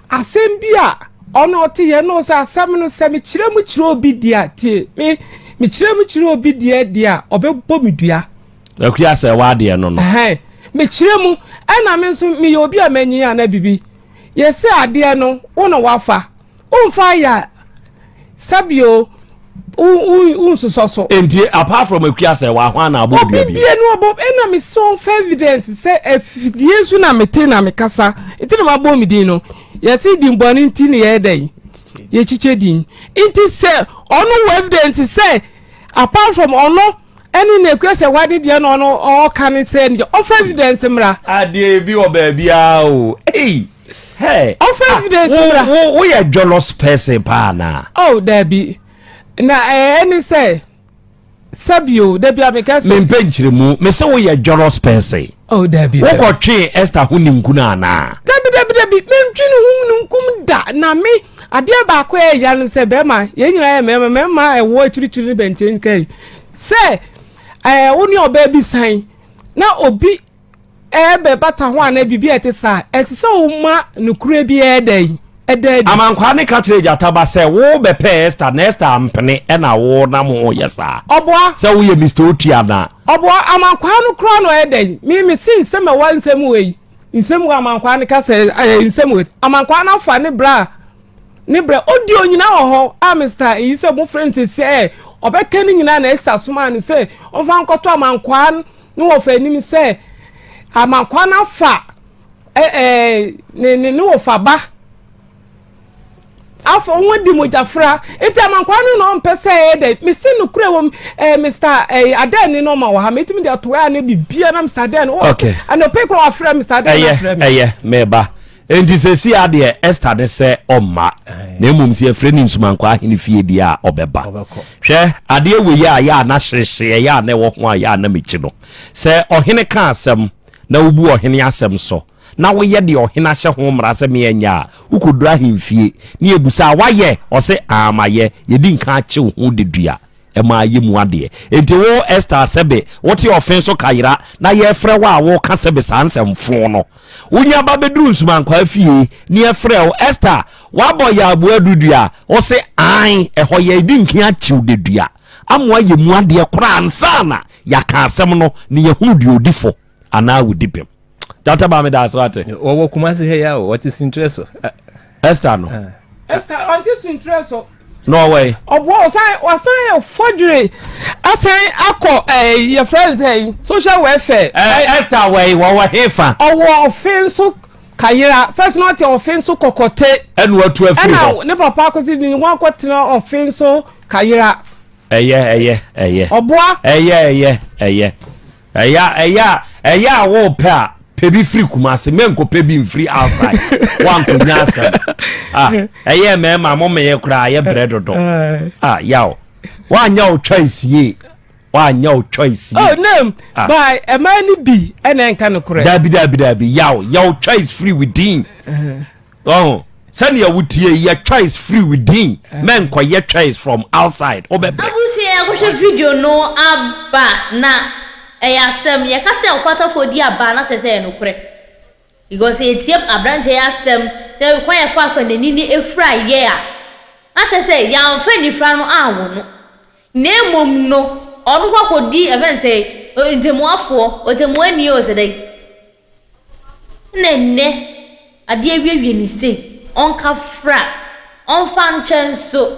asɛm bi a ɔno ɔte yɛ, ɛna ɔse asɛm no sɛ mekyerɛ mu kyerɛ obi deɛ a, tie me, mekyerɛ mu kyerɛ obi deɛ deɛ a, ɔbɛbɔ me dua. Akua sɛ w'adeɛ no no. Ɛhɛn, mekyerɛ mu, ɛna me nso meyɛ obi a manyin anaa biribi. Yɛse adeɛ no, wo na wafa. Womfa ayɛ a, sɛbio wonsosɔ so. Nti apart from Akua sɛ wa hwan na abɔ odua bio? Obi bie no ɔbɔ ɛna me sɛ ɔmfa evidence sɛ afidie so na mete na mekasa nti na mabɔ me din no yɛse din bɔne nti na yɛyɛ dɛn yɛkyikyɛ din nti sɛ ɔno wɔ evidence sɛ apart from ɔno Ɛne na ekura sɛ wade deɛ na ɔno ɔka ne sɛ ne ɔfa evidence mmra. Adeɛ bi wɔ baabiara o. Ei! Hey! Ɔfa ah, evidence mmra. Wo wo yɛ jealous person paa naa. Oh dabi. Na ɛɛ ɛne sɛ sɛbi o dabi a meka sɛ. Mempɛ nkyerɛmu. Me sɛ woyɛ jealous person. Oh dabi. Wokɔtwee Esther ho ninkum anaa? Dabi dabi dabi mentwe ne ho ninkum da na me adeɛ baako a ɛyɛ no sɛ bɛrima yɛn nyinaa yɛ mmarima mmarima a ɛwɔ akyirikyiri ne bɛnkyɛn nka yi sɛ ɛɛ wo ne ɔbaa bi san na obi ɛbɛbata ho anaa biribi a ɛte saa ɛsɛ sɛ woma nokorɛ bi ɛɛda yi ɛda adi. Amankwaa ne ka kyerɛɛ gyata ba sɛ, Wo bɛpɛɛ Esther na Esther ampene ɛna wo nam ho yɛ saa. Ɔboa. Sɛ woyɛ Mister Oti anaa? Ɔboa, Amankwaa no koraa na ɔyɛ dɛn? Me me se nsɛm ɛwɔ nsɛm wei, nsɛm wei Amankwaa no ka sɛ ɛyɛ nsɛm wei. Amankwaa no afa ne bra ne brɛ odi onyina wɔ hɔ a Mister eyi sɛ mo frɛ no sɛ sɛ ɔbɛka ne nyinaa na Esther somaa no sɛ ɔmfa nkɔto Amankwaa no wɔfa anim sɛ Amankwaa no afa ɛɛ ne ne ne wɔfa ba afɔ wɔn di mogyafra nti amankwaa no na ɔmpɛ sɛ ɛyɛ dɛ mesi no kura wɔm ɛɛ mr ɛɛ adan ne nɔɔma wɔ ha metumi de ato a ne bibia na mr adan no okay ɛna ɔpɛ kura wafrɛ mr adan na afrɛ mi ɛyɛ mɛba nti sɛsi adeɛ Esther ne sɛ ɔmma na mmom sɛ yɛfrɛ ne nsumankwaa ahene fie deɛ a ɔbɛba hwɛ adeɛ wei a yɛ a na hyehye ɛyɛ a na ɛwɔ ho a yɛ a na mekyi no sɛ ɔhene ka asɛm na wobu ɔhene asɛm so, na woyɛ deɛ ɔhene ahyɛ ho mmara sɛ menyɛ a, wokɔduru ahemfie, na yɛbusa a, woayɛ? Ɔse, Aane, mayɛ. Yɛdi nkan akye wo ho dedua ma ayɛ mu adeɛ. Enti wo, Ester, sɛbe wote ɔfe so kayera, na yɛrefrɛ wo a woreka sɛbe saa nsɛm fo no, wonya ba bɛduru nsumankwaa fie, na yɛfrɛ wo, Ester, woabɔ yɛn aboa dudua? Wose, Aane, ɛhɔ yɛdi nkan akye wo dedua ama woayɛ mu adeɛ koraa ansa na Yɛaka asɛm no na yɛahunu deɛ ɔdi fɔ anaa ɔdi bem. Dɔkta Maame da so ate. Wɔwɔ Kumasi ha yi a o, wɔte Suntrɛ so. Esther no. Esther, ɔnte Suntrɛ so. Na ɔwɔ yi. Ɔboa ɔsan wasan yɛ forgery asan akɔ ɛɛ yɛfrɛ no sɛ social welfare. Ɛɛ Esther wɔ yi wɔwɔ hefa. Ɔwɔ ɔfe nso kayera first na ɔte ɔfe nso kɔkɔte. Ɛna watu afiri hɔ. Ɛna ne papa akɔsi ne ho akɔtena ɔfe nso kayera. Ɛyɛ ɛyɛ ɛyɛ. Ɔboa. Ɛyɛ ɛyɛ ɛyɛ. Ɛyɛ ɛyɛ a ɛyɛ a wɔɔpɛ a pɛ bi firi Kumase mɛnkɔ pɛ bi nfiri outside wankɔnya asɛm ah ɛyɛ mɛɛma mo meyɛ koraa yɛ brɛ dodo ah yaw wanyɛ wo choice yie wanyɛ wo choice yie. Oh name ah. by ɛmaa ni bi ɛna ɛnka no korɛ. Dabi dabi dabi yaw yaw choice free within. Ɔho sɛnea wotie yɛ choice free within mɛnkɔyɛ choice from outside wobɛbrɛ. Abusua yɛakɔhwɛ video no aba na ɛyɛ asɛm yɛka sɛ ɔkwatafoɔ di aba na kyerɛ sɛ ɛyɛ nokorɛ because yɛtie abranteɛ yi asɛm sɛ kwan yɛfa so a n'ani no afira yɛ a na kyerɛ sɛ yɛamfa anifira no anwo no na mmom no ɔno kɔ akɔdi ɛfɛn sɛ ntamuafoɔ ɔtamuani o sɛ dɛn Nna ndɛ adeɛ awiewie no sei, ɔnka fra, ɔnfa nkyɛ nso,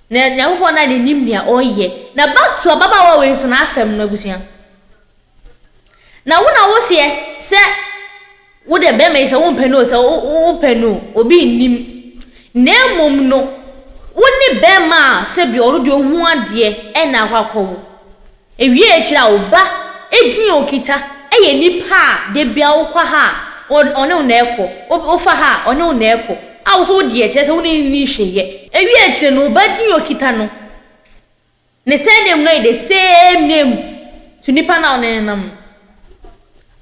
na Nyankopɔn na n'anim nea ɔyɛ. Na back to ababaawa wei nso n'asɛm no abusua. Na wo na woseɛ sɛ wo deɛ bɛrima yi sɛ wompɛ no o, sɛ wopɛ no o, obi nnim. Na mmom no, wo ne bɛrima a sɛbi ɔno deɛ ɔhu adeɛ ɛna akɔ akɔwo. Ewie akyiri a wo ba edin a okita yɛ nipa a da biara wokɔ ha a ɔne wo na ɛkɔ, wofa ha a ɔne wo na ɛkɔ a wo nso wo deɛ kyerɛ sɛ wo ne no nni hwee yɛ. Ewie akyire no wo ba din a okita no ne surname no yɛ the same name to nipa no a wo ne no nam no.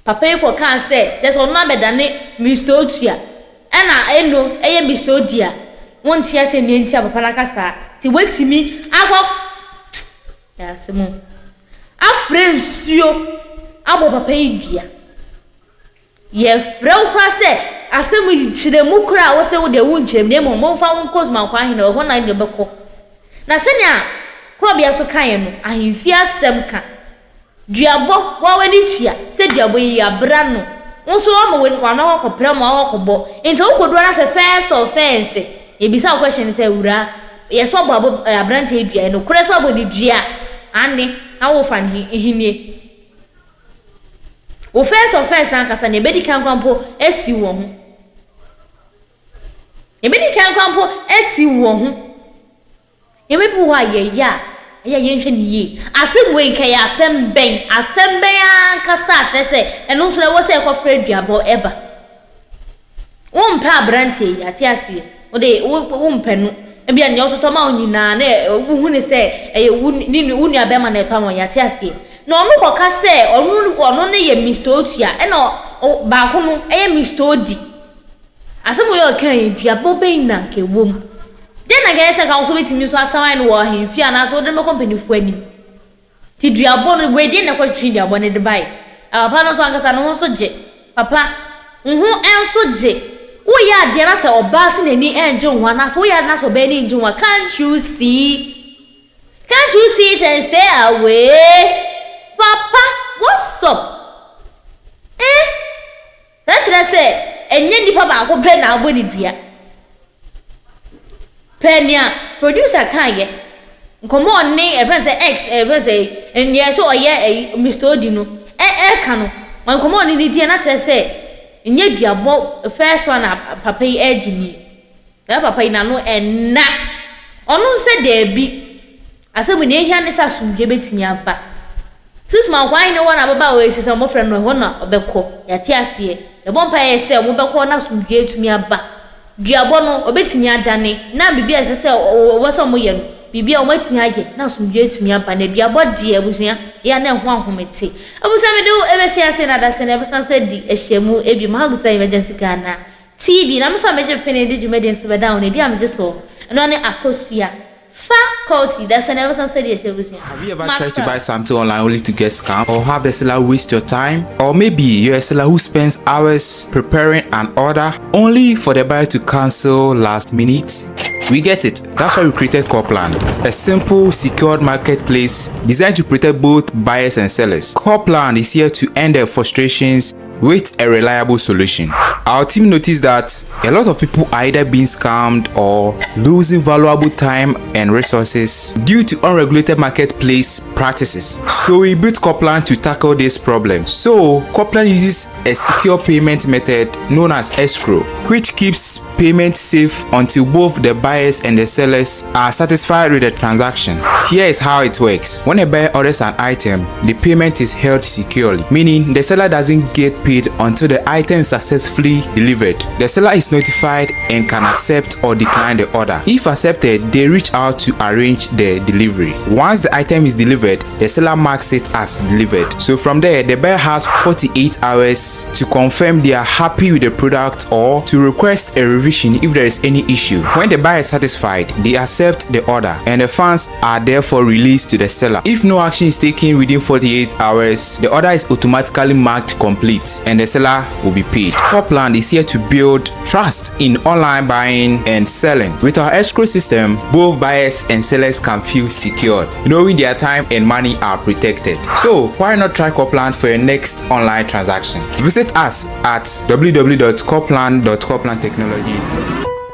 Papa yi kɔ kaa sɛ kyerɛ sɛ ɔno abɛdane Mister Otua ɛna Eno yɛ Mister Odia. Wonte aseɛ nea nti a papa no aka saa nti watumi akɔ. Yɛ asɛm o. Afrɛ nsuo abɔ papa yi dua. Yɛfrɛ wo koraa sɛ asɛm yi kyerɛ mu koraa a wose wo deɛ wonkyerɛ mu na mmom momfa wo nkɔ Zumankwa ahene hɔ, ɛhɔ na deɛ wobɛkɔ. Na sɛnea korɔbea nso kaeɛ no, ahemfie asɛm ka. Duabɔ, wo ara w'ani tua sɛ duabɔ yi yɛabra no. Wo nso woama w'ano akɔ akɔpra mu akɔ akɔbɔ. Nti sɛ wokɔduru ara sɛ first offence, yɛbisa wo question sɛ, Awuraa, yɛ sɛ ɔbɔ abo eh, aberanteɛ yi dua, ɛyɛ nokorɛ sɛ ɔbɔ ne dua? Aane, na wofa no he, henie? Wo first offence ankasa, nea ɛbɛdi kan koraa mpo asi wɔ ho. Ɛbɛdi kan koraa mpo asi wɔ ho. Nneɛma bi wɔ hɔ a yɛyɛ a, ɛyɛ a yɛnhwɛ no yie. Asɛm wei nka ɛyɛ asɛm bɛn? Asɛm bɛn ankasa a kyerɛ sɛ ɛno nso ɛwɔ sɛ ɛkɔfrɛ aduabɔ ba? Wompɛ aberanteɛ yi, ate aseɛ. Wo de, wo wompɛ no. Ebia nea ɔtotɔ ma wo nyinaa na wohu ne sɛ ɛyɛ wo ne wo nua bɛrima na ɛtɔ ama wo, yɛate aseɛ. Na ɔno kɔka sɛ ɔno ɔno no yɛ Mister Otua ɛna baako no ɛyɛ Mister Odi. Asɛm wei a ɔkae yi, duabɔ bɛn na anka ɛwɔ mu? Dɛn na anka ɛyɛ sɛ anka wo nso wobɛtumi nso asan ayɛ no wɔ ahemfie anaasɛ wode no bɛkɔ mpanimfoɔ anim? Nti duabɔ no, wei deɛ na ɛkɔtwetwe duabɔ no de bae. Na papa no nso ankasa ne ho nso gye. Papa, wo ho nso gye. Woyɛ adeɛ na sɛ ɔbaa sɛ n'ani rengye wo ho anaasɛ woyɛ adeɛ na sɛ ɔbaa ani rengye wo ho a, can't you see? Can't you see it and stay away? Papa, what's up? Eh? Saa kyerɛ sɛ ɛnyɛ nipa baako pɛ na abɔ ne dua. Pɛ nea producer kaeɛ, nkɔmmɔ a ɔne ɛfɛn sɛ ex ɛfɛn sɛ nea sɛ ɔyɛ ɛyi Mister Odi no ɛ ɛka no, nkɔmmɔ a ɔne ne diɛ na kyerɛ sɛ ɛnyɛ duabɔ first one a papa yi ɛregye nie. Saa papa yi n'ano ɛnna. Ɔno sɛ daabi. Asɛm yi, nea ehia ne sɛ asomdwoe betumi aba. Susuman kwan ne hɔ na ababaawa yi sɛ sɛ wɔfrɛ no ɛhɔ na ɔbɛkɔ. Yɛate aseɛ. Yɛbɔ mpaeɛ sɛ wɔbɛkɔ na asomdwoe atumi aba. Duabɔ no, wɔbɛtumi adane na biribi a ɛsɛ sɛ wɔwɔ sɛ wɔyɛ no, biribi a wɔatumi ayɛ na asomdwoe atumi aba. Na duabɔ deɛ, abusua, ɛyɛ a na ɛho ahomete. Abusua, mede wo bɛsi ase na adasɛ no yɛbɛsan so adi ahyiamu bio. Mahagusa Emergency Ghana TV na me nso a megye pene de dwumadie nso bɛda wo no, edin a megye soɔ, ɛno ara ne Akosua. Fa kɔɔti da sani abɛsan sɛdeɛ ɛhyɛ abusua. Have you ever tried to buy something online only to get scammed or have the seller waste your time? Or maybe you're a seller who spends hours preparing an order only for the buyer to cancel last minute? We get it. That's why we created Corplan, a simple, secured marketplace designed to protect both buyers and sellers. Corplan is here to end the frustrations. with a reliable solution. Our team noticed that a lot of people are either being scammed or losing valuable time and resources due to unregulated marketplace practices. So we built Copland to tackle this problem. So Copland uses a secure payment method known as escrow, which keeps payment safe until both the buyers and the sellers are satisfied with the transaction. Here is how it works. When a buyer orders an item, the payment is held securely, meaning the seller doesn't get paid until the item is successfully delivered. The seller is notified and can accept or decline the order. If accepted, they reach out to arrange the delivery. Once the item is delivered, the seller marks it as delivered. So from there, the buyer has 48 hours to confirm they are happy with the product or to request a revision if there is any issue. When the buyer is satisfied, they accept the order and the funds are therefore released to the seller. If no action is taken within 48 hours, the order is automatically marked complete and the seller will be paid. Copland is here to build trust in online buying and selling. With our escrow system, both buyers and sellers can feel secure, knowing their time and money are protected. So why not try Copland for your next online transaction? Visit us at www.copland.coplandtechnologies.com.